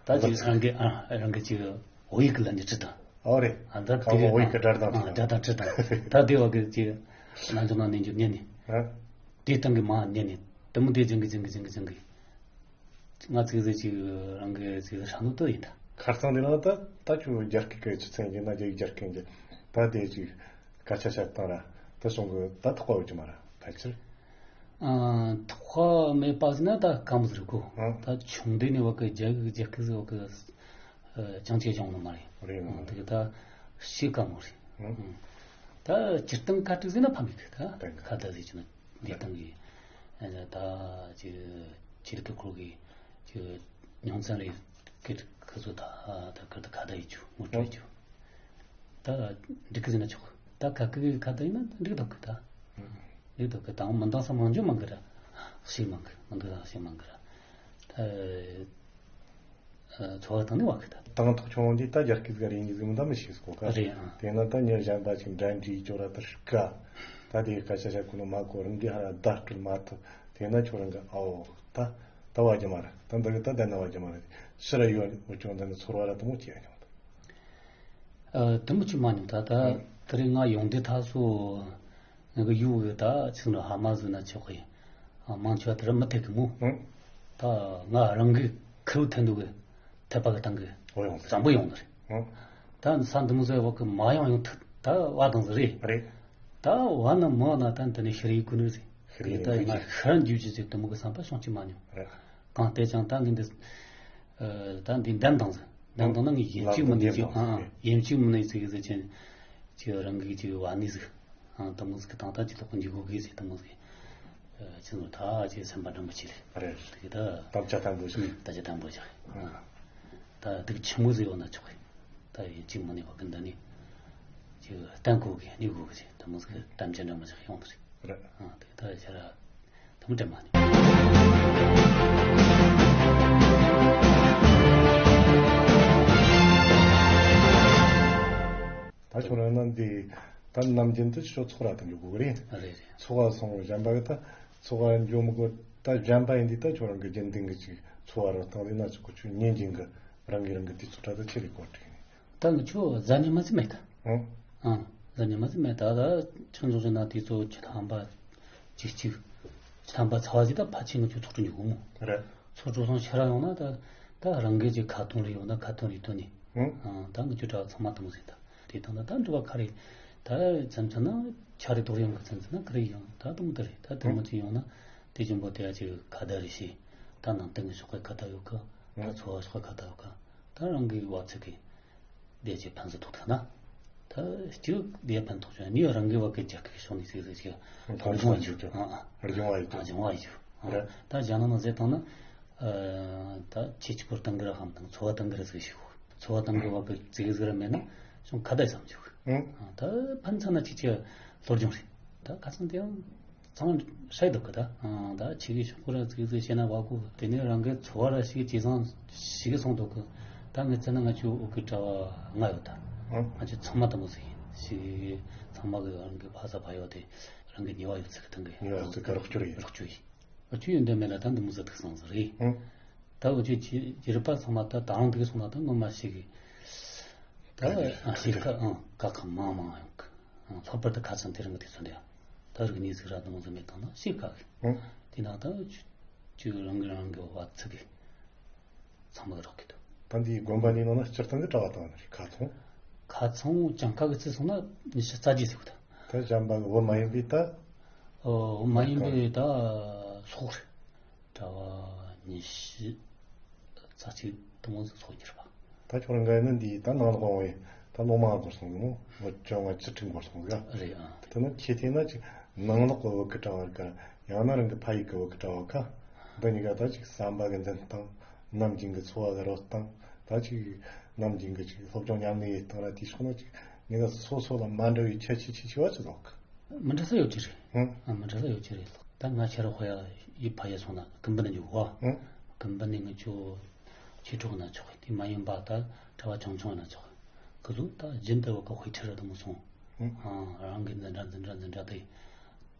ད་ཅིག་རང་གི་ཨ་རང་གི་ཅིག་འོ་ཡིག་གི་ལ་ནི་ཁྲིད་དང་། ཨོ་རེད། ཨ་ད་ཁ་དེ་བོ་འོ་ཡིག་གི་སྒྲ་དང་ཨ་ཁྲིད་དང་། སྒྲ་དང་ཁྲིད་དང་། ད་དེ་བ་གི་ཅིག་ན་ཚོ་ན་ནས་འཇུག་ཉན་ནི། ཨ་དེ་སྟེང་གི་མ་ཉན་ནི་དེ་མོ་དེ་ཅན་གི་ཅན་གི་ཅན་གི་ཅན་གི་ང་ཚིག་ཟིག་ཅིག་རང་གི་ཚིག་ཟིག་ཧྲ་ནོ་ཏོ་ཡིན་ད། ཁ་སང་དེ་ན་ད་ད་ཁྱོད་རྒྱ་སྐད་གི་ཆུ་ཚན་གྱི་ན་རྒྱ་རྒྱ་སྐད་གི་ད་དེ་ཅིག་སྐད་ཆ་བཤད་སྟངས་ར་ད་སོང་གི་ད་ཐོག་པ་ཡོད་ཀྱི་མ་ར་ཕལ་ཆེར། ཨ་ཐོག་པ་མེད་པ་ཟིན་ན་ད་གམ་ཟིག་གོ་ཨ་ད་ཆུང་དུས་ནས་བ་གི་རྒྱ་གི་རྒྱ་སྐད་ཟིག་བ་གི་ཅང་ཆེ་བྱུང་ནི་མ་རེད། རེད་མ་ཨ་དེ་གི་ད་ཤི་ཀ་མོ་རེད། ཨ་ད་སྤྱིར་བཏང་ཁ་ཁྲིག་ཟིན་ན་ཕ་མེད་གི་ད་ཁ་ད་ཟིག་ཆུ་ན། འདི་སྟེང་གི་ད་ཅི་ཆེད་ཀྱི་ཁུར་གི་ཅི་ཉོང་ཚན་རེ་ཀིར་ཁ་ཚོ་ད་ད་ཀིར་ད་ཁ་ད་ཡི་ཆུ་ངོ་སྤྲོད་ཆུ་ད་འགྲིག་གི་ཟིན་ན་ཆོག་ད་ཁ་ཀི་གི་ཁ་ད་ཡིན་ན་འགྲིག་འདུག་གི་ད་འགྲིག་འདུག་གི་ད་མི་འདང་ས་མང་ཇོ་མང་གི་ར་ཤི་མང་གི་མི་འདང་ས་ཤི་མང་གི་ར་ད། ཚོ་བ་དང་ནི་བ་གི་ད། དང་ཐོག་ཆུང་འདི་ད་རྒྱ་སྐད་ཟིག་རེ་ཡིན་ཟིག་མི་འདང་མི་ཤེས་སོ་ག་རེད་ཨང་། དེ་ན་ད་ཉེར་གཞན་པ་ཅིག་འདྲ་འདྲིའི་སྐྱོ་ར་ད་ཧྲིག་ག་ད་དེ་སྐད་ཆ་བཤད་ཁོ་ནི་མ་གོ་རང་གི་ཧ་ར་བརྡ་སྤྲོད་མ་ཐུབ། དེ་ན་ཁྱོད་རང་གི་ཨའོ་ད་ད་བ་རྒྱུ་མ་རེད། ད་འདི་གི་ད་ད་ན་བ་རྒྱུ་མ་རེད། ཕྱི་ར་ཡོད་འུ་ཅོ་འདི་ནི་ཚོར་བ་ར་དུ་མོ་སྐྱེ་ཡ་ཀྱང་ད། དུ་མོ་ཆུ་མ་ཉུང་ད་ད་དེ་རིང་ང་ཡོང་དེ་ད་སོ། ང་གི་ཡུལ་གི་ད་ཚིག་འདྲ་ཧ་མ་ཟོས་ན་ཆོག་གི། མང་ཆེ་བ་དེ་ར་མི་ཐེག་གི་མོ། ཨང་། ད་ང་རང་གི་ཁུར་འཐེན་འདུག་གི་ཐེབས་པ་གི་སྟེང་གི་འོ་ཡོང་ཟེར། བཙན་པོ་ཡོང་ནི་རེད། ཨང་། ད་ས་འདི་མོ་ཟེར་བ་གི་མ་ཡོང་ཡོང་ཐུབ་ད་བ་དང་ཟེར་རེད། རེད། ད་བ་ན་མ་ན་ད་འདི་ནས་ཤི་རེ་ཡི་ཀུ་ནི་ཟེར། ཤི་རེ་ཡི་ད་ཀུ་ནི་ཡིན་ཤི་རན་རྒྱུ་ཅི་ཟེར་དུ་མོ་གི་བསམ་པ་བྱུང་ཅི་མ་མྱོང་། རེད། གང་ལྟས་ཀྱང་ད་ངས་འདི་ད་འདི་འདེམས་དང་ཟེར། འདེམས་དང་ན་ངས་ཡིན་གཅིག་མིན་ནས་ཟེར། ཡིན་གཅིག་མིན་ནས་ཟེར་གི་ཟེར་ཅན་ཅི་རང་གི་ཅི་བ་ནི་ཟེར། ཨང་། དེ་མོ་ཟིག་གི་དང་ད་ཅི་ཐོག་གི་འཇུག་གི་ཟེར། དེ་མོ་ཟིག་ཨ་ཅི་ནོ་ད་ཅི་སེམས་པ་འདྲ་མོ་ཅི་རེད། རེད། དེ་གི་ད་དམ་བཅའ་དམ་པོ་ཞིག་ཨུ། ད་ཅི་དམ་པོ་ཞིག་ཨ། ད་དུག་ཆི་མོ་ཟིག་ཡོད་ན་ཆོག་གི་ད་ཡིན་གཅིག་མིན་ནས་བ་གི་འདི་ནི་ཅི་བསྟན་དགོས་གི་གནས་དགོས་གི་ཟེར། དེ་མོ་ཟིག་གི་དམ་བཅའ་འདྲ་མོ་ཞིག་ཡོང་གི་རེད། རེད། ཨང་། དེ་གི་ད་ཞེ་ར་དེ་མོ་དྲན་མ་ནི། ད་ཁྱོད་རང་ན་འདི་ད་ནམ་རྒྱུན་དུ་ཁྱོད་ཚོགས་ར་དང་འཇུག་དགོས་གི་རེད། རེད་རེད། ཚོགས་ར་སོང་གཞན་པ་གི་ད་ཚོགས་ར་འཇོག་མི་དགོས། ད་གཞན་པ་ཡིན་དུས་ད་ཁྱོད་རང་གི་རྒྱུན་ལྡན་གི་ཅིག་ཚོགས་ར་རོ་སྟངས་ལས་ན་ཅིག་གོ་ཆོད་ཉིན་རྒྱུན་གི་རང་གི་རང་གི་དུས་ཚོད་ད་ད་ཆེ་རེ་གོ་དྲིས་ནས། ད་ངི་ཆོ་ཟ་ཉི་མ་ཟིག་མེད་ད། ཨང་། ཨང་། ཟ་ཉི་མ་ཟིག་མེད་ད། ད་ཆང་འཇོག་ཅིག་ན་དུས་ཚོད་ཆུ་ཐམ་པ་ཅིག་ཅིག་ཆུ་ཐམ་པ་ཚ་བ་ཟིག་ད་ཕལ་ཆེར་ངི་ཆོ་ཚོགས་གྲོལ་འཇུག་གོ་མོ། རེད། ཚོགས་གྲོལ་སོང་ཕྱིར་ར་ཡོང་ན་ད་ད་རང་གི་ཅིག་ཁ་ཐོན་རེ་ཡོང་ན་ཁ་ཐོན་རེ་ཐོན་ནས། ཨང་། ཨང་། ད་ངི་ཆོ་གྲྭ་བ་ཚང་མ་དང་ཟིག་ད། དེ་དང་ད་ད་འགྲོ་བ་ཁ་རེ་ད་མཚམས་མཚམས་ན་ཆ་རེ་དོག་རེ་ཡོང་གི་མཚམས་མཚམས་ན་ཁ་རེ་ཡོང་ད་དུང་དེ་རེད། ད་དེ་མོ་ཅིག་ཡོང་ན་དེ་ཅན་པོ་དེ་ཡ་ཅིག་ཁ་བརྡ་རེ་བྱེད། ད་ནང་བསྟན་གི་ཕྱོགས་ཀྱི་ཁ་བརྡ་ཡོད་གི་ད་འཚོ་བ་ཕྱོགས་ཀྱི་ཁ་བརྡ་ཡོད་གི་ད་རང་གི་བ་ཚིག་གི་དེ་ཅིག་ཕན་ཚུན་ཐུག་ཐུབ་ན། ད་སྤྱིར་དེ་ཕན་ཐོགས་བྱུང་ནི་རང་གི་བ་གི་རྒྱལ་ཁབ་ཀྱི་ཕྱོགས་ནས་ཟེར་ཟེར་ཅིག་ཐོག་མཐོང་ཆུང་ཡོད་ཀྱི་ཨ་ཨ་སྦྱོང་བ་ཡོད་ཀྱི་སྦྱོང་བ་ཡོད་ཀྱི་ཨ། རེད། ད་རྒྱ་ནག་ནང་ཟེར་བཏང་ན་ཨ་ད་ཁྱེད་ཀྱི་སྐོར་བཏང་གི་ར་ཧམ་དང་འཚོ་བ་བཏང་གི་ར་ཟེར་ཞིག་འཚོ་བ་བཏང་གི་བ་གི་ཙིག་ཟིག་ར་མེད་ན་ཅུང་ཁ་བརྡ་བསམ་བྱུང་། ཨང་། ད་ཕན་ཚུན་ན་ཅིག་ཅིག་སློབ་སྦྱོང་རེད། ད་ཁ་སང་དེ་ཡང་ཚང་ཧྲ་འདུག་གི་ད། ཨང་། ད་ཁྱེད་ཀྱི་ཕྱོགས་སྐོར་ར་ཙིག་ཟིག་བཤད་ན་བ་གོ་དེ་ནས་རང་གི་འཚོ་བ་ར་ཞིག་ཇེ་བཟང་ཞིག་གི་སོང་འདུག་གི་ད་ངས་བཙལ་ན་ང་ཆོ་བོད་གི་གྲྭ་བ་ལྔ་ཡོད་ད། ཨང་། ང་ཆོ་ཚང་མ་དེ་མོ་ཟིག་ཡིན་ཞིག་ཚང་མ་གི་རང་གི་ཕ་ས་ཕ་ཡུལ་དེ་རང་གི་ཉེ་བ་ཡོད་ཚད་གི་སྟེང་གི་ཉེ་བ་ཡོད་ཚད་གི་རོགས་སྐྱོར་ཡིན། རོགས་སྐྱོར་ཡིན། ཨ་ཆུ་ཡོན་ཏན་མེད་ལ་ད་འདི་མོ་ཟ་ཐུག་སོང་ཟིག་རེད། ཨང་། ད་འུ་ཆོས་ཀྱི་རྒྱུ་རིག་པ་ཚང་མ་ད་དང་དེ་གི་སོང་ན་ད་ངོ་མ་ཞིག་གི་ད་ཨ་ཞིག་ཁ་ཨང་ཁ་ཁ་མང་མང་ཡོང་གི་ཨང་ལྷག་པར་དུ་ཁ་ཚང་དེ་རིང་གི་དུས་ཚོད་འདི་ཡང་ད་རིག་གནས་ཟིག་ར་དང་ཟིག་མེད་དང་ན་ཞིག་ཁ་གི་ཨང་དེ་ན་ད་ཆུ་རང་གི་རང་གི་བ་ཚིག་གི་ཚང་མ་རོགས་གི་འདུག་ད་འདིའི་དགོན་པ་ནས་ནང་ན་སྤྱིར་བཏང་གི་གྲྭ་བ་དང་རེད་ཁ་ཚང་ཁ་ཚང་གྱངས་ཁ་གི་ཚིག་སོང་ན་ཉི་ཤུ་རྩ་བརྒྱད་ཟིག་གི་ད་ད་གཞན་པ་གི་བོད་མ་ཡིན་པའི་ད་ཨོ་བོད་མ་ཡིན་པའི་ད་སོག་རེད། གྲྭ་བ་ཉི་ཤུ་རྩ་གཅིག་དུ་མ་ཟིག་ཚོགས་གྱུར་པ། ད་ཁྱོད་རང་ག་ནི་འདི་ད་ནང་ལོགས་འོང་བའི་ད་ལོ་མང་འགོར་སོང་ནོ། ལོ་བཅོ་ལྔ་བཅུ་ཁྲི་འགོར་སོང་ག་རེད་ཨ། དེ་ན་ཁྱེད་དེ་ན་ཅིག་ནང་ལོགས་ཀྱི་བོད་ཀྱི་གྲྭ་བ་ཀ་ཡང་ན་རང་གི་ཕ་ཡུལ་གྱི་བོད་ཀྱི་གྲྭ་བ་ཀ་འདི་གཉིས་ཀ་ད་ཅིག་བསམ་པ་གི་འཛིན་སྟངས་ནམ་རྒྱུན་གྱི་འཚོ་བ་གི་རོལ་སྟངས་ད་ཅིག་ནམ་རྒྱུན་གྱི་ཅིག་སློབ་སྦྱོང་ཉམས་ལེན་ཡེད་སྟངས་ར་དེའི་ཕྱོགས་ན་ཅིག་གཉིས་ཀ་སོ་སོ་ལ་མ་འདྲ་བའི་ཁྱད་ཆོས་ཆེ་ཆེ་བ་ཅི་ལོག་གི་མི་འདྲ་ས་ཡོད་ཀྱི་རེད། ཨང་། ཨ་མི་འདྲ་ས་ཡོད་ཀྱི་རེད། ད་ང་ཁྱེད་རང་ཧོ་ཡ་ཡི་ཕ་ཡ་སོང་ན་ཀུན་པ་ནས་འཇུག་གོ། ཨང་། ཀུན་པ་ནས་ང་ཆོ་ཆོས་གྲོགས་ན་ཆོག་གི་དེ་མ་ཡིན་པ་ད་གྲྭ་བ་ཆུང་ཆུང་ན་ཆོག་གི་ཟུག་ད་རྒྱུན་དུ་བ་ཀ་ཧོ་ཁྲི་ར་དུ་མོ་སོང་། ཨང་། ཨང་། རང་གི་འཛིན་གྲྭ་འཛིན་གྲྭ་འཛིན་གྲྭ་དེ་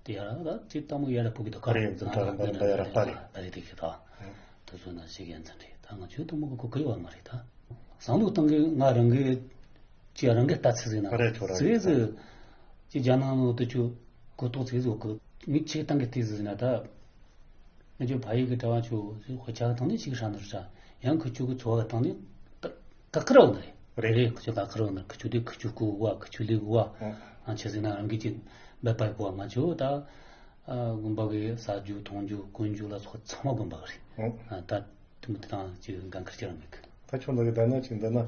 དེ་ཡ་ར་ད་དེ་ལྟ་མོ་ཡ་ར་ཕུག་གི་ད་ག་རེ་འཛིན་གྲྭ་འཛིན་གྲྭ་ཡ་ར་ལྟ་རེད། ད་རེད་དེ་གི་ད་དུ་སོང་ན་ཞིག་ཡ་འཛིན་གྲྭ་ད་ང་ཆོས་དུ་མོ་གི་གོ་གི་བ་མ་རེད་ད། བསམ་བློ་གཏོང་གི་ང་རང་གི་ཅི་རང་གི་ལྟ་ཚུལ་ཟིན་ན་ཨ་རེ་ཁྱོད་རང་ཟིན་ཟིན་ཅི་རྒྱ་ནག་ནང་དུ་ཆུ་གོ་རྟོགས་ཚིག་བཟོ་གི་མི་ཆེ་སྟངས་ཀྱི་ལྟས་ཟིན་ན་ད་ང་ཆོ་ཕ་ཡུལ་གྱི་གྲྭ་བ་ཆུ་དཔེ་ཆ་གི་སྟེང་ནས་ཞིག་ཧྲ་འདུར་ཆ་ཡང་ཁུ་ཆུ་གི་འཚོ་བ་གི་སྟེང་ནས་ད་ཀ་ཁི་ར་འོ་ནི་རེད། རེད་རེད། ཁུ་ཆུ་ད་ཁི་ར་འོ་ནི་ཁུ་ཆུ་དེ་ཁུ་ཆུ་ཀུ་བ་ཁུ་ཆུ་ལི་གུ་བ་ཨང་ཆི་ཟིན་ན་རང་གི་ཅི་འབད་པ་གུ་བ་ང་ཆོ་ད་དགོན་པ་གི་ཟ་རྒྱུ་འཐུང་རྒྱུ་གོན་རྒྱུ་ལ་སོགས་ཚང་མ་དགོན་པ་གི་རེད་ད། དུ་མི་དང་ཅིག་འགན་ཁུར་ཅི་རང་མེད་གི། ད་ཁྱོད་འདི་གི་ད་ན་ཅིག་འདི་ན་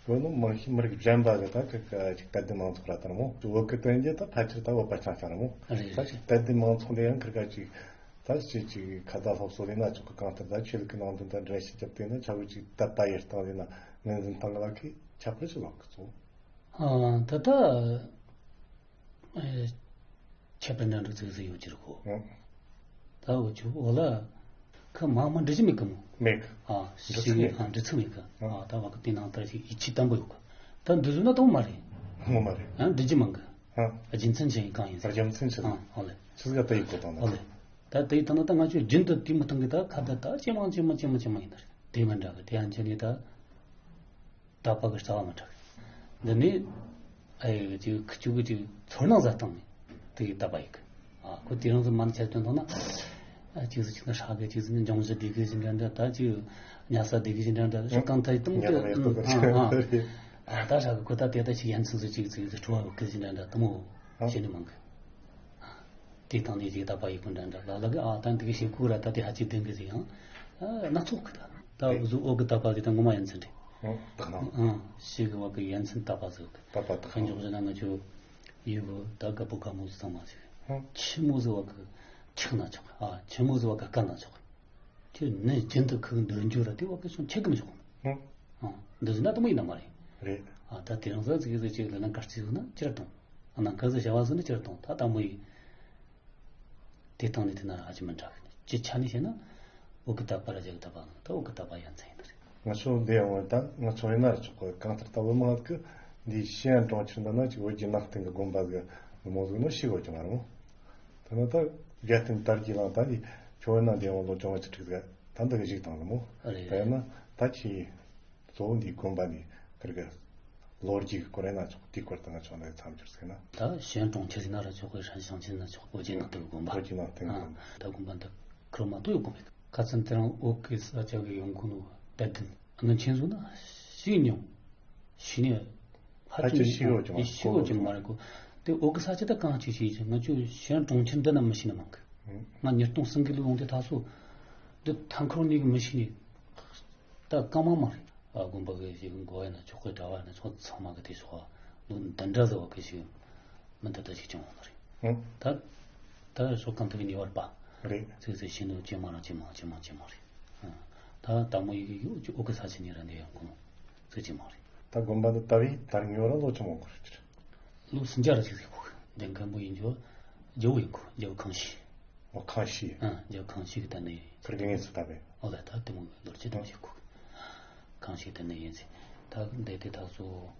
བོད་ནི་མང་ཤོས་མི་རིགས་གཞན་པ་གི་ད་གི་གི་ཅིག་དད་ལྡན་མང་ཚོགས་ར་དང་མོ། བོད་གི་དོན་རྒྱུ་ད་ཕལ་ཆེར་ད་བོད་པ་ཆང་ཆང་ར་མོ། རེད། ད་ཅིག་དད་ལྡན་མང་ཚོགས་འདི་ཡང་ཁིར་ག་ཅིག་ད་ཅིག་ཅིག་ཁ་ད་སློབ་གསོ་ལས་ན་ཅོག་གི་གང་ལྟར་ད་ཆོས་ལུགས་ཀྱི་ནང་དོན་ད་འགྲེལ་བཤད་རྒྱབ་དེ་ན་ཆ་བོ་ཅིག་དད་པ་ཡེར་སྟངས་ལས་ན་ངོས་འཛིན་སྟངས་ལ་ཁི་ཁྱད་པར་ཅི་ལོག་གི་ཚོ། ཨ་ད་ད། ཨེ། ཁྱད་པར་འདྲ་འདྲ་ཙིག་ཙིག་ཡོད་ཀྱི་རེད་གོ། ཨང་། ད་འུ་ཆོ་འོ་ལ། ཁ་མང་མང་འབྲི་རྒྱུ་མེད་གི་མོ། མེད་གི། ཨ། འབྲི་ཚིག་ཚིག་མེད་གི། ཨ། འབྲི་ཚིག་མེད་གི། ཨ། ཨ། ད་བ་གི་དེ་ནང་ལྟར་ཞིག་ཡིད་ཆེས་བརྟན་པོ་ཡོད་གི། ད་འདི་བཟོ་ན་གཏོང་མ་རེད། ངོ་མ་རེད། ཡང་འབྲི་རྒྱུ་མང་གི། ཨ། རྒྱུ་མཚན་ཆེ་ཡིན་གང་ཡིན་ཟེར། རྒྱུ་མཚན་ཆེ། ཨ། འོ་ལེ། ཆི་ཟིག་ག་ད་ཡིག་གོ་དང་ན། འོ་ལེ། ད་དེ་ཡིག་དང་ན་ད་ང་ཆོས་རྒྱུན་དུ་དེ་མི་བཏང་གི་ད་ཁ་ད་ད་ཇེ་མང་ཇེ་མང་ཇེ་མང་ཇེ་མང་ཡིན་ད་རེད། དེ་མི་འདྲ་གི་དེ་ཡང་ཆེ་ནི་ད། ད་པ་གི་རྩ་བ་མི་འཁྲབ། འདི་ནི། ཨེ་ཅིག་ཁུ་ཆུ་གི་ཅིག་ཚོར་སྣང་ཟ་སྟངས་ནི་དེ་གི་ད་པ་ཡིག་ཨ་ཁོ་དེ་རང་ཚོ་མ་ནི་ཆ་སྟོན་ཐོག་ན། ཨ། གཅིག་ཟིག་གཅིག་ན་ཧྲ་གི། གཅིག་ཟིག་ནི་འབྱུང་བཞི་སྡེ་དགེ་ཞིག་འདྲ་འདྲ། ད་གཅིག་ཉལ་ས་སྡེ་དགེ་ཞིག་འདྲ་འདྲ། ཤོག་གང་ཐད་དུ་ཉལ་བ་ཡོད་པ་ཨ་ཨ། ཨ། ད་ཧྲ་གི་ཁོ་ད་དེ་ད་ཅིག་ཡ་མཚན་ཟིག་གཅིག་ཟིག་ཟིག་སྤྲོ་བ་གི་ཞིག་འདྲ་འདྲ་དུ་མོ་ཨ་བྱེད་ནི་མང་གི། དེ་དང་ནི་ཅིག་ད་པ་ཡི་གུ་འདྲ་འདྲ་ལ་ལ་གི། ཨ། ད་འདི་གི་ཞིག་གུ་ར་ད་དེ་ཧ་ཅིག་ལྡན་གི་ཟིག་ཡང་། ཨ། སྣ་ཚོགས་གི། ད་ད་འུ་ཟུ་འོག་གི་ད་པ་ཟིག་ད་ངོ་མ་ཡ་མཚན་རེད། ཨ། ད་ནང་ཨ། ཞིག་གི་བ་གི་ཡ་མཚན་ད་པ་ཟིག་གི། ད་པ་ད་ཁ་འཇོག་ཟིན་ན་ང་ཆོ་ཡུལ་གི་ད་དགའ་པོ་དགའ་མོ་ཟིག་ཚང་མ་ཟིག་ཨ། ཆི་མོ་ཟིག་བ་གི་ཆགས་ན་ཆོག་གི། ཨ། ཆི་མོ་ཟིག་བ་གི་དཀའ་ན་ཆོག་གི། ཁྱོད་ནི་རྒྱུན་དུ་ཁུག་འདོན་རྒྱུ་ར་དེ་བ་གི་སོང་ཁྱེད་གི་མི་ཆོག་གི། ཨ། འདི་ཟིན་ན་དུ་མོ་ཡིན་ན་མ་རེད། རེད། ཨ། ད་དེ་རིང་ཟ་ཟིག་ཟིག་ཅིག་ལ་ན་གར་རྩིས་ཟིག་ན་ཅི་ར་གཏོང་། ཨ། ན་ག་ཟིག་བྱ་བ་ཟིག་ན་ཅི་ར་གཏོང་། ད་དུ་མོ་ཡིན། དེ་སྟེང་ནས་དེ་ན་ཧ་ཅང་མི་འདྲ་གི། སྤྱི་ཆ་ནས་བཤད་ན། འོག་གི་ད་པ་ར་རྒྱ་གི་ད་པ་ལ་ད་འོག་གི་ད་པ་ཡ་མཚན་ཡིན་ནི་རེད། ང་ཚོ་འདི་ཡང་ད་ང་ཚོ་ཡིན་ན་ར་ཆོག་གི། གང་ལྟར་ད་བོད་དམངས་ཀྱི་འདི་ཤེས་ཡོན་གྲོང་ཁྱེར་འདི་ན་ཅིག་བོད་བརྒྱུད་ནང་བསྟན་གི་དགོན་པ་གི་མོ་ཟིག་ནི་ཤེས་དགོས་ཀྱི་མ་རེད་མོ། ད་ནི་ད་རྒྱལ་བསྟན་དར་རྒྱས་ལངས། ད་འདི་ཁྱོད་ཡིན་ན་འདི་ཡང་ལོ་བཅོ་ལྔ་བཅུ་དྲུག་ཟིག་ད་འདི་གི་བཞུགས་བཏང་ཟིག་མོ། རེད། ད་ཡིན་ན་ད་ཁྱེད་གཙོ་བོ་འདིའི་དགོན་པ་འདི་ཁིར་གི་ལོ་རྒྱུས་ཀྱི་སྐོར་ཡིན་ན་ཆོག་དེའི་སྐོར་དུ་ང་ཆོ་འདི་མཚམས་སྦྱོར་ཟེར་ན། ད་ཞན་གྲོང་ཁྱེར་ཡིན་ན་ར་ཆོག་གི། ཧྲན་ཞང་ཆེན་ན་ཆོག་གི། བོད་བརྒྱུད་ནང་བསྟན་གྱི་དགོན་པ། བོད་བརྒྱུད་ནང་བསྟན་གྱི་ཨ། དགོན་པ། ད་དགོན་པ་འདི་ཁིར་མ་གཏོགས་ཡོད་གོ་མེད། ཁ་ཚན་དེ་རིང་འོག་གི་ས་ཆ་གི་ཡོང་ཁུངས་ནི་དད་ལྡན་ངན་ཆེན་ཟིག་ན་ཤེས་མྱོང་། ཤེས་ནས་ཧ་ཧ་ཅང་ཅང་ཤེས་གོ་ཅང་ཤེས་གོ་ཅང་མ་རེད་གོ། དེ་འོག་གི་ས་ཆ་ད་གང་ཅི་ཤེས་ཀྱི། ང་ཆོ་ཞན་གྲོང་ཁྱེར་འདི་ན་མི་ཤེས་ནི་མང་གི། ང་ཉིས་སྟོང་གསུམ་གི་ལོ་ཡོང་དེ་ད་སོ་འདི་ཐང་ཁུར་ནས་གི་མི་ཤེས་ནི། ད་རྐང་མ་མ་རེད། ཨ། དགོན་པ་གི་ཞིག་མགོ་ཡ་ན་ཆོག་གི། གྲྭ་བ་ན་ཆོག་ཚང་མ་གི་དེ་ཆོག་ལོ་འདི་འདྲ་ཟེར་བ་གི་ཞིག་མི་འདི་ད་ཞིག་ཅང་འོང་ནི་རེད། ཨང་། ད་ད་ཤོག་གང་ཐུབ་ཀྱི་ཉེ་བར་པ་རེད། ཚིག་ཚིག་ཤེས་ནོ་ཇེ་མང་རང་ཇེ་མང་ཇེ་མང་ཇེ་མང་རེད། ཨ། ད་དང་མོ་ཡི་གེ་ཡོད་ཀྱི་འོག་གི་ས་ཆ་ནས་ར་འདི་ཡང་གོ་ནོ་ཚིག་ཇེ་མང་རེད། ད་དགོན་པ་འདི་ད་བའི་དར་ཉོ་ར་ལོ་ཆུང་མང་གོ་རེད། ལོ་སུམ་བརྒྱ་ར་ཞིག་ཟིག་གོ། འདི་མཁན་པོ་ཡིན་རྒྱུ་རྒྱལ་པོ་ཡིན་གོ། རྒྱལ་པོ་ཁང་ཤིས། ཨོ། ཁང་ཤིས། ཨ། རྒྱལ་པོ་ཁང་ཤིས་གི་ད་ནི་ཁིར་གི་ངེས་སུ་ད་བའི། ཨོ་ལ་ད་དེ་མོ་ལོ་རྒྱུས་དེ་མོ་ཞིག་གོ། ཁང་ཤིས་དེ་ནི་ཡིན་ཟིག་ད་འདི་དེ་ད་སོ།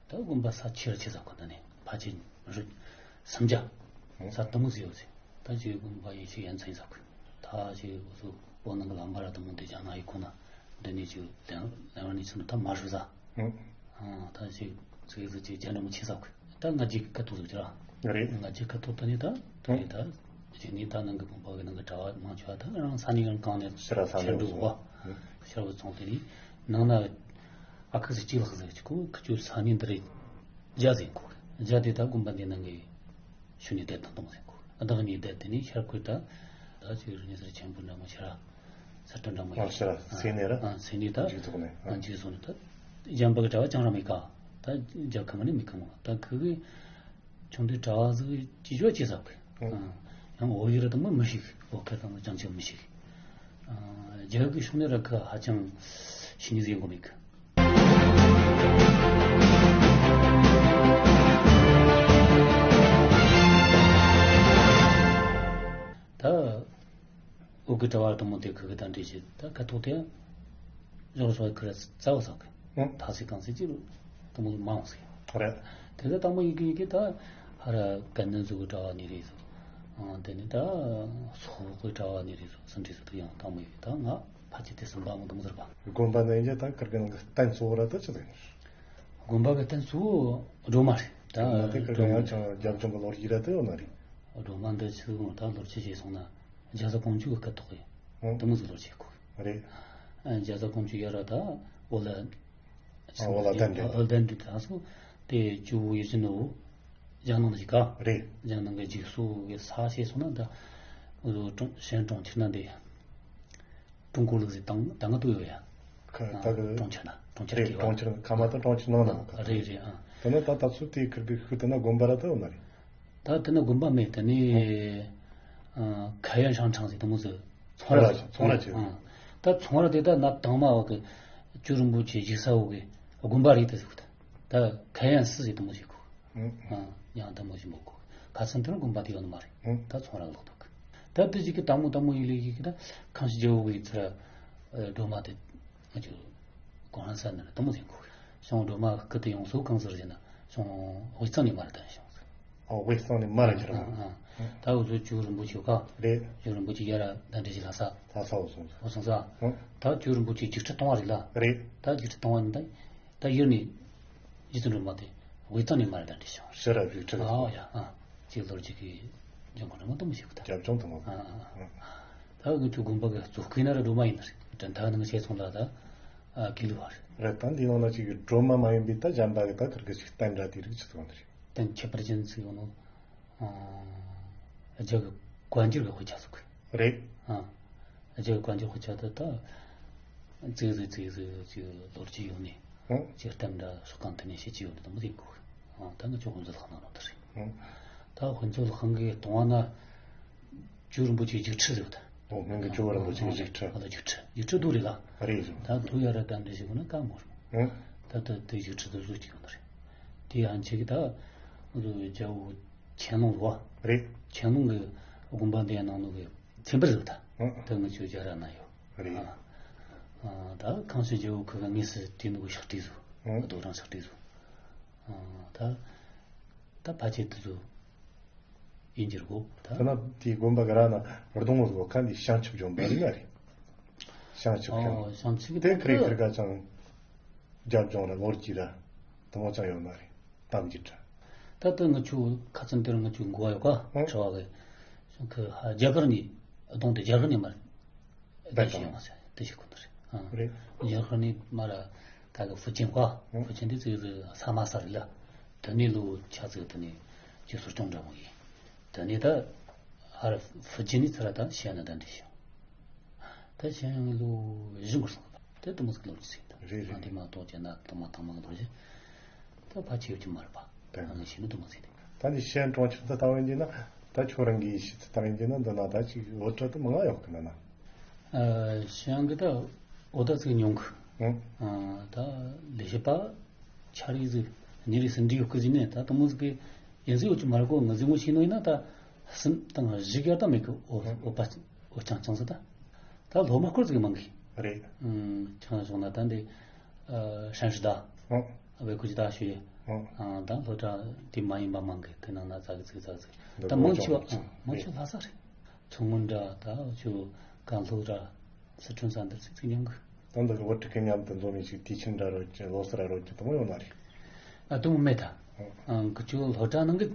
ད་དགོན་པ་ས་ཆེ་ར་ཆེ་ས་གོ། ད་ནི་ཕལ་ཆེར་རི་སུམ་བརྒྱ་ས་དེ་མོ་ཟིག་ཡོད་ཟིག་ད་ཅིག་དགོན་པ་ཡིན་ཞིག་ཡ་མཚན་ཡིན་ས་གོ། ད་ཅིག་འུ་ཚོ་བོད་ནང་གི་ལམ་བར་དེ་མོ་འདི་རྒྱ་ནག་ཡི་ཁོ་ན་འདི་ནས་ཅིག་ལན་ལན་བར་ནས་ཚུར་ད་མ་ཧྲུ་ས། ཨང་། ད་ཅིག་ཚིག་ཟིག་ཅིག་རྒྱ་འདྲ་མོ་ཆེ་ས་གོ། ད་ང་རྒྱལ་གྱི་ཁ་ཐུག་ཟིག་ཅིག་ར། རེད། ང་རྒྱལ་ཁ་ཐུག་ད་ནི་ད་ད་ནི་ད་ཅིག་ནི་ད་ནང་གི་དགོན་པ་གི་ནང་གི་གྲྭ་བ་མང་ཆེ་བ་ད་རང་ས་གནས་རང་གང་ནས་ཕྱིར་ར་ས་ཕྱིར་འགྲོ་གོ། ཨང་། ཕྱིར་བུད་སོང་དེ་ནི་ནང་ན་ཨ་ཁུ་ཟིག་གཅིག་ལྷག་ཟིག་ཅིག་གོ། ཁི་ཆོ་ས་གནས་འདི་རེད། རྒྱ་ཟིག་གོ། རྒྱ་དེ་ད་དགོན་པ་འདི་ནང་གི་ཤུལ་ནས་བསྡད་དང་དང་ཟིག་གོ། བདག་ཉིད་བསྡད་དེ་ནི་ཤར་ཁུལ་ད་ད་ཅིག་རི་ནས་ཟེར་ཆེན་པོ་འདྲ་མོ་ཤར་ས་ཁྲ་འདྲ་མོ་ཨ་ཡོད། ཤར་ས་གནས་ར། ཨ། ས་གནས་ད་མཇུག་ཐོག་ནས། ཨ། མཇུག་སོང་ནས་ད་གཞན་པ་གི་གྲྭ་བ་ཅང་ར་མེད་ཀ། ད་རྒྱལ་ཁམས་ནས་མི་ཁམས་ད་ཁུ་གི་ཆུང་དུས་གྲྭ་བ་ཟིག་ཅི་ཅོ་ཅི་ཟབ་གི། ཨ། ཡང་བོད་ཡིག་ར་དུ་མ་མི་ཤེས་གི། བོད་སྐད་དང་ཅང་ཅང་མི་ཤེས་གི། ཨ། རྒྱ་གི་ཕྱོགས་ནས་ར་ཁ་ཧ་ཅང་ཤེས་ནི་ཟིག་གོ་མེད་གི། ད་འུ་གི་གྲྭ་བ་དུ་མོ་དེ་ཁུ་གི་ད་འདྲེ་ཞིག་ད་ཁ་ཐོག་དེ་ཡང་ཡོག་སོག་ཁུ་ར་རྩ་བ་སོག་གི། ཨང་། ཐ་སི་གང་སི་ཅི་དུ་མོ་མང་སི། རེད། དེ་ད་དང་མོ་ཡི་གེ་ཡི་གེ་ད་ཧ་ར་གན་ནན་ཟུ་གི་གྲྭ་བ་ནི་རེད་སོ། ཨང་། དེ་ནི་ད་སོག་གི་གྲྭ་བ་ནི་རེད་སོ། སུ་འདྲེ་སོ་དུ་ཡང་དང་མོ་ཡི་གེ་ད་ང་ཕ་ཆེ་དེ་སུམ་པ་མོ་དུ་མོ་ཟེར་བ། དགོན་པ་ནས་ཡིན་ད་ཁིར་གི་ནང་གི་རྟེན་གཙོ་བོ་ར་ད་ཅི་ཟེར། དགོན་པ་གི་རྟེན་གཙོ་བོ་སྒྲོལ་མ་རེད། ད་སྒྲོལ་མ་དེ་ཁིར་གི་ཡང་ཅང་རྒྱབ་ལྗོངས་གི་ལོ་རྒྱུས་ར་ད་ཡོད་ན་རེད། སྒྲོལ་མ་འདི་ཆི་ཟིག་ད་ལོ་རྒྱུས་བྱས་སོང་ན་རྒྱ་བཟའ་ཀོང་ཇོ་གི་སྐུ་ཐོག་ཡིན། ཨང་། དུ་མོ་ཟིག་ལོ་རྒྱུས་གོ། རེད། ཨ། རྒྱ་བཟའ་ཀོང་ཇོ་ཡ་ར་ད་འོ་ལ། ཨ། འོ་ལ་གདན་འདྲེན། འོ་ལ་གདན་འདྲེན་ད་སོ་དེ་ཇོ་བོ་ཡིད་བཞིན་ནོར་བུ་རྒྱ་ནང་ལ་ཞིག་ག། རེད། རྒྱ་ནང་གི་འཇིགས་སོགས་གི་ས་བྱས་སོང་ན་ད་འུ་ཚོ་གྲོང་གཞན་གྲོང་ཁྱེར་ན་འདི། ཀྲུང་གོ་ལུགས་ཟེར་དང་ད་ང་ཏུ་ཡོད་ཡ། ཁ་ཨ་ད་གི་གྲོང་ཁྱེར་ན་གྲོང་ཁྱེར་རེད། གི་བ། གྲོང་ཁྱེར་ཁ་མ་ད་གྲོང་ཁྱེར་ནང་ན་མ་ཁ། རེད་རེད། ཨ། ད་ནི་ད་ད་ཚོ་དེ་ཁིར་གི་ཤུལ་དེ་ན་དགོན་པ་ར་ད་ཡོད་ན་རེད། ད་དེ་ན་དགོན་པ་མེད། དེ་ནི་ཨ་ཁ་ཡན་ཧྲང་ཁྲང་ཟེར་དུ་མོ་ཟེར་ཚོང་ར། ཚོང་ར་ཚོང་ར་ཆེ། ཨ། ད་ཚོང་ར་དེ་ད་ན་དང་མ་བ་གི་ཇོ་རིན་པོ་ཆེ་བཞུགས་ས་བོ་གི་དགོན་པ་རེད་དེ་ཟེར་གི། ད་ད་ཁ་ཡན་སི་ཟེར་དུ་མོ་ཟེར་གི། ཨང་། ཡང་དུ་མོ་ཞིག་མོ་གོ། ཁ་སང་དེར་དགོན་པ་དེ་ཡོད་ནི་མ་རེད། ཨང་། ད་ཚོང་ར་ལོག་ཐུག་ད་དེ་ཅིག་གི་དང་མོ་དང་མོ་ཡིན་ལེ་ཡིན་གི་ད་ཁང་ཞིག་རྒྱལ་བོ་གི་ཚུར་སྒྲོལ་མ་དེ་ང་ཚོ་གོང་རང་ས་ནས་དུ་མོ་ཟིན་གོ། ཤོང་སྒྲོལ་མ་སྐུ་དེ་ཡོང་སོ་གང་ཟེར་ཟེར་ན་ཤོང་དབུས་གཙང་ནས་མར་ད་ཤོང་ཟེར། ཨོ། དབུས་གཙང་ནས་མར་ཁྱེར་ཨང་། ཨང་། ད་འུ་ཚོ་ཇོ་རིན་པོ་ཆེ་ག། རེད། ཇོ་རིན་པོ་ཆེ་ཡ་ར་ད་འདྲེ་ཞིག་ལྷ་ས། ལྷ་ས་འོ་སོང་ཟེར། འོ་སོང་ཟེར། ཨང་། ད་ཇོ་རིན་པོ་ཆེ་འཇིགས་ཁྲི་སྟོང་བ་རེད་ལ། རེད། ད་འཇིགས་ཁྲི་སྟོང་བ་ནི་ད། ད་ཡུལ་ནི་རྗེ་བཙུན་སྒྲོལ་མ་དེ་དབུས་གཙང་ནས་མར་ད་འདྲེ་ཤོག་ཤེས་རབ་རིགས་ཁྲི། ཨ་ཡ། ཨ། ཅིག་ལོར་ཅིག་གི་ལྗོངས་གོ་འདྲ་མོ་དུ་མོ་ཞིག་གི་ད། རྒྱབ་ལྗོངས་དུ་མོ། ཨ་ཨ་ཨ། ད་ང་ཚོའི་དགོན་པ་གི་གཙོ་སྐུ་ན་ར་སྒྲོལ་མ་ཡིན་ནི་རེད། དྲན་ཐག་ནང་བཤད་སོང་ལ་ད་ཨ་དགེ་ལུགས་པ་རེད། རེད། ད་འདི་ནང་ལ་ཅིག་སྒྲོལ་མ་མ་ཡིན་པའི་ད་གཞན་པ་གི་ད་ཁིར་གི་ཅིག་རྟེན་འདྲ་དེ་རིགས་ཅི་ཚོགས་ནི་རེད། རྟེན་ཁྱད་པར་ཅན་ཟིག་ཡོད་ནོ། ཨ་རྒྱ་གི་བཀའ་འགྱུར་གི་དཔེ་ཆ་ཟིག་གི། རེད། ཨ་རྒྱ་གི་བཀའ་འགྱུར་དཔེ་ཆ་དེ་ད་ཙིག་ཟིག་ཙིག་ཟིག་ཅིག་ལོ་རྒྱུས་ཡོད་ནི། ཨང་། ཅིག་རྟེན་འདྲ་སོགས་གང་ཐད་ནས་བཤད་ཀྱི་ཡོད་ནི་དེ་མོ་ཡིན་དགོས། ཨ་ད་ང་ཚོ་དཔེ་མཛོད་ལྷག་ན་ནོ་ད་རེད། ཨང་། ད་དཔེ་མཛོད་ལྷག་གི་གཏོང་བ་ན། ཇོ་རིན་པོ་ཆེའི་རྒྱུགས་ཁྲི་ཟེར་བ་དང་། ཨོ་སྔོན་གྱི་ཇོ་བོ་རིན་པོ་ཆེའི་རྒྱུགས་ཁྲི། ཨ་ད་རྒྱུགས་ཁྲི་རྒྱུགས་ཁྲི་རྡོ་རེད་ལ། རེད་ཟེར། ད་མཐོ་ཡ་ར་ག་འདྲ་ཞིག་ཡོད་ན་ད་མོ་རེད། ཨང་། ད་ད་དེ་རྒྱུགས་ཁྲི་དེ་བཟོ་གཅིག་ཡོད་ན་རེད། དེ་ཡང་ཆེ་གི་ད། རྒྱལ་བོ་ཆན་ལུང་བ། རེད། ཆན་ལུང་གི་དགོན་པ་འདི་ནང་ལོགས་ཀྱི་མཚན་པར་ཟེར་བ་དང་། ཨང་། ད་ང་ཚོའི་རྒྱ་ར་ན་ཡོད། རེད། ཨ་ད་ཁང་ཤིང་རྒྱལ་བོ་ཁོ་ག་དངོས་སུ་དེ་ནུ་གི་ཕྱག་བྲིས་བཟོ། ཨང་། རྡོ་རིང་ཕྱག་བྲིས་བཟོ། ཨ་ད། ད་ཕལ་ཆེར་དེ་ཚོ་ཡིན་གྱི་རེད་གོ། ད་ད་ན་དེའི་དགོན་པ་གི་ར་ན་རྡོ་ངོས་སུ་ཁ་འདི་བྱང་ཆུབ་ལྗོན་པ་རེད་ན་རེད། བྱང་ཆུབ་ཨོ་ཀྱང་། བྱང་ཆུབ་དེ་ཀྱི་ཁ་རེ་ད་ཁིར་ག་ཅང་རྒྱབ་ལྗོངས་ར་ལོ་རྒྱུས་ར་དུ་མོ་ཅང་ཡོད་ན་རེད། གཏམ་རྒྱུད་ར། ད་ལྟ་ང་ཚོ་ཁ་ཚོན་དེར་ང་ཚོའི་འགོ་བ་ཡོད་ཀ་ཨོ་དྲི་བ་གི་ཁ་རྒྱ་གར་ནས་གདོང་དེ་རྒྱ་གར་ནས་མར། བསྡད་བཏང་ཡོང་བ་ཟེར་དེ་ཞིག་གོ་ནོ་རེད། རེད། རྒྱ་གར་ནས་མར་ག་གི་ཧྥུ་ཅན་ག་ཧྥུ་ཅན་དེ་ཚོའི་ས་དམའ་ས་རེད་ལ། དེ་ནས་ལོ་ཆ་ཚིག་དེ་ནས་ཅིག་གསོ་སྐྱོང་འདྲ་མོ་ཡིན། དེ་ནས་ད་ཧར་ཧྥུ་ཅན་ནས་ཚུར་ད་ཤན་ན་ད་འདྲི་ཞིང་། ད་ཤན་ཡང་ལོ་བཞི་འགོར་སོང་། དེ་དུ་མོ་ཟིག་ལོ་ཅི་ཟིག་ད་རེད་རེད། དེ་མ་གཏོགས་ཀྱི་ན་དུ་མ་ཐང་མ་གི་ལོ་བཞི། ད་ཕལ་ཆེ་ཡོད་ཀྱི་མ་རེད་པ། དེ་ང་ཤི་ནི་དུ་མ་ཟིག་ནི། ད་ནི་ཤན་གྲོང་ཁྱེར་དུ་ལྟ་བ་ཡིན་གྱི་ན། ད་ཁྱོད་རང་གིས་ཤི་ཚུལ་ལྟ་བ་ཡིན་གྱི་ན་འདི་ན་ད་ཅིག་འུར་སྒྲ་དུ་མང་ང་ཡོད་གི་ན་ན། ཨ་ཤང་གི་ད་འོ་ད་ཚིག་ཉུང་གི། ཨང་། ཨ་ད་ལས་བྱེད་པ་ཆ་རིག་ཟིག་ཉིན་རེ་སུ་འདྲི་ཡོད་གི་ཟིན་ནས་ད་དུ་མོ་ཟིག་གི་ཡིན་ཟིག་ཡོད་ཀྱི་མ་རེད་གོ། ང་ཟིག་ངོ་ཤེས་ནོ་ཡིན་ན་ད་སུམ་དང་བཞི་ག་ད་མེད་གི། འོ་ཨང་། འོ་པ་འོ་ཅང་ཅང་ཟིག་ད། ད་སློབ་མ་སྐོར་ཟིག་མང་གི། རེད། ཨང་། ཆང་བྱུང་ན་ད་འདི་ཨ་ཧྲན་ཧྲི་ད། ཨང་། ཝེ་ཀུ་ཅི་ད་ཞུ་ཡི། ཨང་། ཨང་། ད་སློབ་གྲྭ་དེ་མ་ཡིན་པ་མང་གི། དེ་ནང་ན་ཙག་གི་ཙིག་ཙག་ཙིག་འདི་ད་མང་ཆེ་བ། ཨང་། མང་ཆེ་བ་ལྷ་ས་རེད། མཚོ་སྔོན་འདྲ་ད་ཆུ་ཀན་ལྷོ་འདྲ་སི་ཁྲོན་ས་འདིར་ཚིག་ཚིག་ཉམས་གི། ད་འདི་བོད་ཕྲུག་གི་མཉམ་དུ་འཛོམས་ཡིན་ཞིག་དུས་ཆེན་འདྲ་རོལ་གྱི་ལོ་གསར་རོལ་གྱི་དུ་མོ་ཡོད་ན་རེད། ཨ་དུ་མོ་མེད་ད། ཨང་། ཨང་། གི་ཆུ་སློབ་གྲྭ་ནང་གི་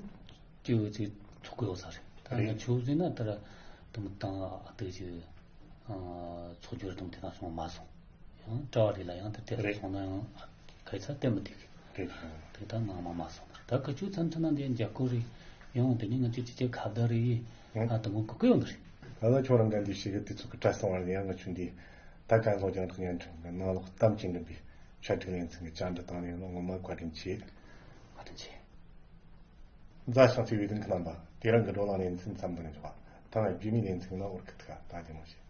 ཅིག་ཅིག་ཚོགས་གི་ཡོད་ས་རེད། ད་རེད། ང་ཆུ་ཟིན་ན་ད་ར་དུ་མོ་དང་ཨ་དུ་ཅིག་ཚོགས་སྦྱོར་དང་དེ་དང་སོང་མ་སོང་། ཡང་གྲྭ་བ་རེ་ལ་ཡང་དེ་དེ་རེད། སོང་ན་ཡང་ཁ་ས་བསྟན་མི་འདུག་གི། རེད། དེ་ད་ནང་མ་མ་སོང་ན་ད་ཁ་ཆུ་ཚན་ཚན་ན་འདི་འཇག་སྐོར་རེད། ཡང་དེ་ནི་ང་ཚོ་ཅི་ཅི་ཁ་བརྡ་རེད། ཨང་། ཨ་དང་གོ་གི་ཡོང་གི་རེད། ད་ལྟ་ཁྱོད་རང་ག་འདི་ཞིག་གི་དུས་ཚོད་ཀྱི་བཀྲ་གསང་བར་ནས་ཡང་ང་ཆུ་འདི་ད་གང་གོ་རྒྱང་ཐག་ཉན་ཁྲིམས་ཀྱི་ནང་ལོགས་གཏམ་གྱི་འདྲ་བའི་ཆ་འགྲིག་ལེན་ཚིག་གི་བཅར་འདྲི་བཏང་ནས་ཡོང་ན་ངོ་མ་བཀའ་དྲིན་ཆེ། བཀའ་དྲིན་ཆེ། མཛའ་ཞིང་བརྩེ་བའི་རིང་གི་རྣམ་པ། དེ་རིང་གི་བགྲོ་གླེང་ལེ་ཚན་མཚམས་འདིར་འཇོག་པ། ཐ་ན་རྒྱུས་མེད་ལེ་ཚན་ནང་འུར་ཁི་ཐི་ཁ་ད་དེ་མོ་བྱེད།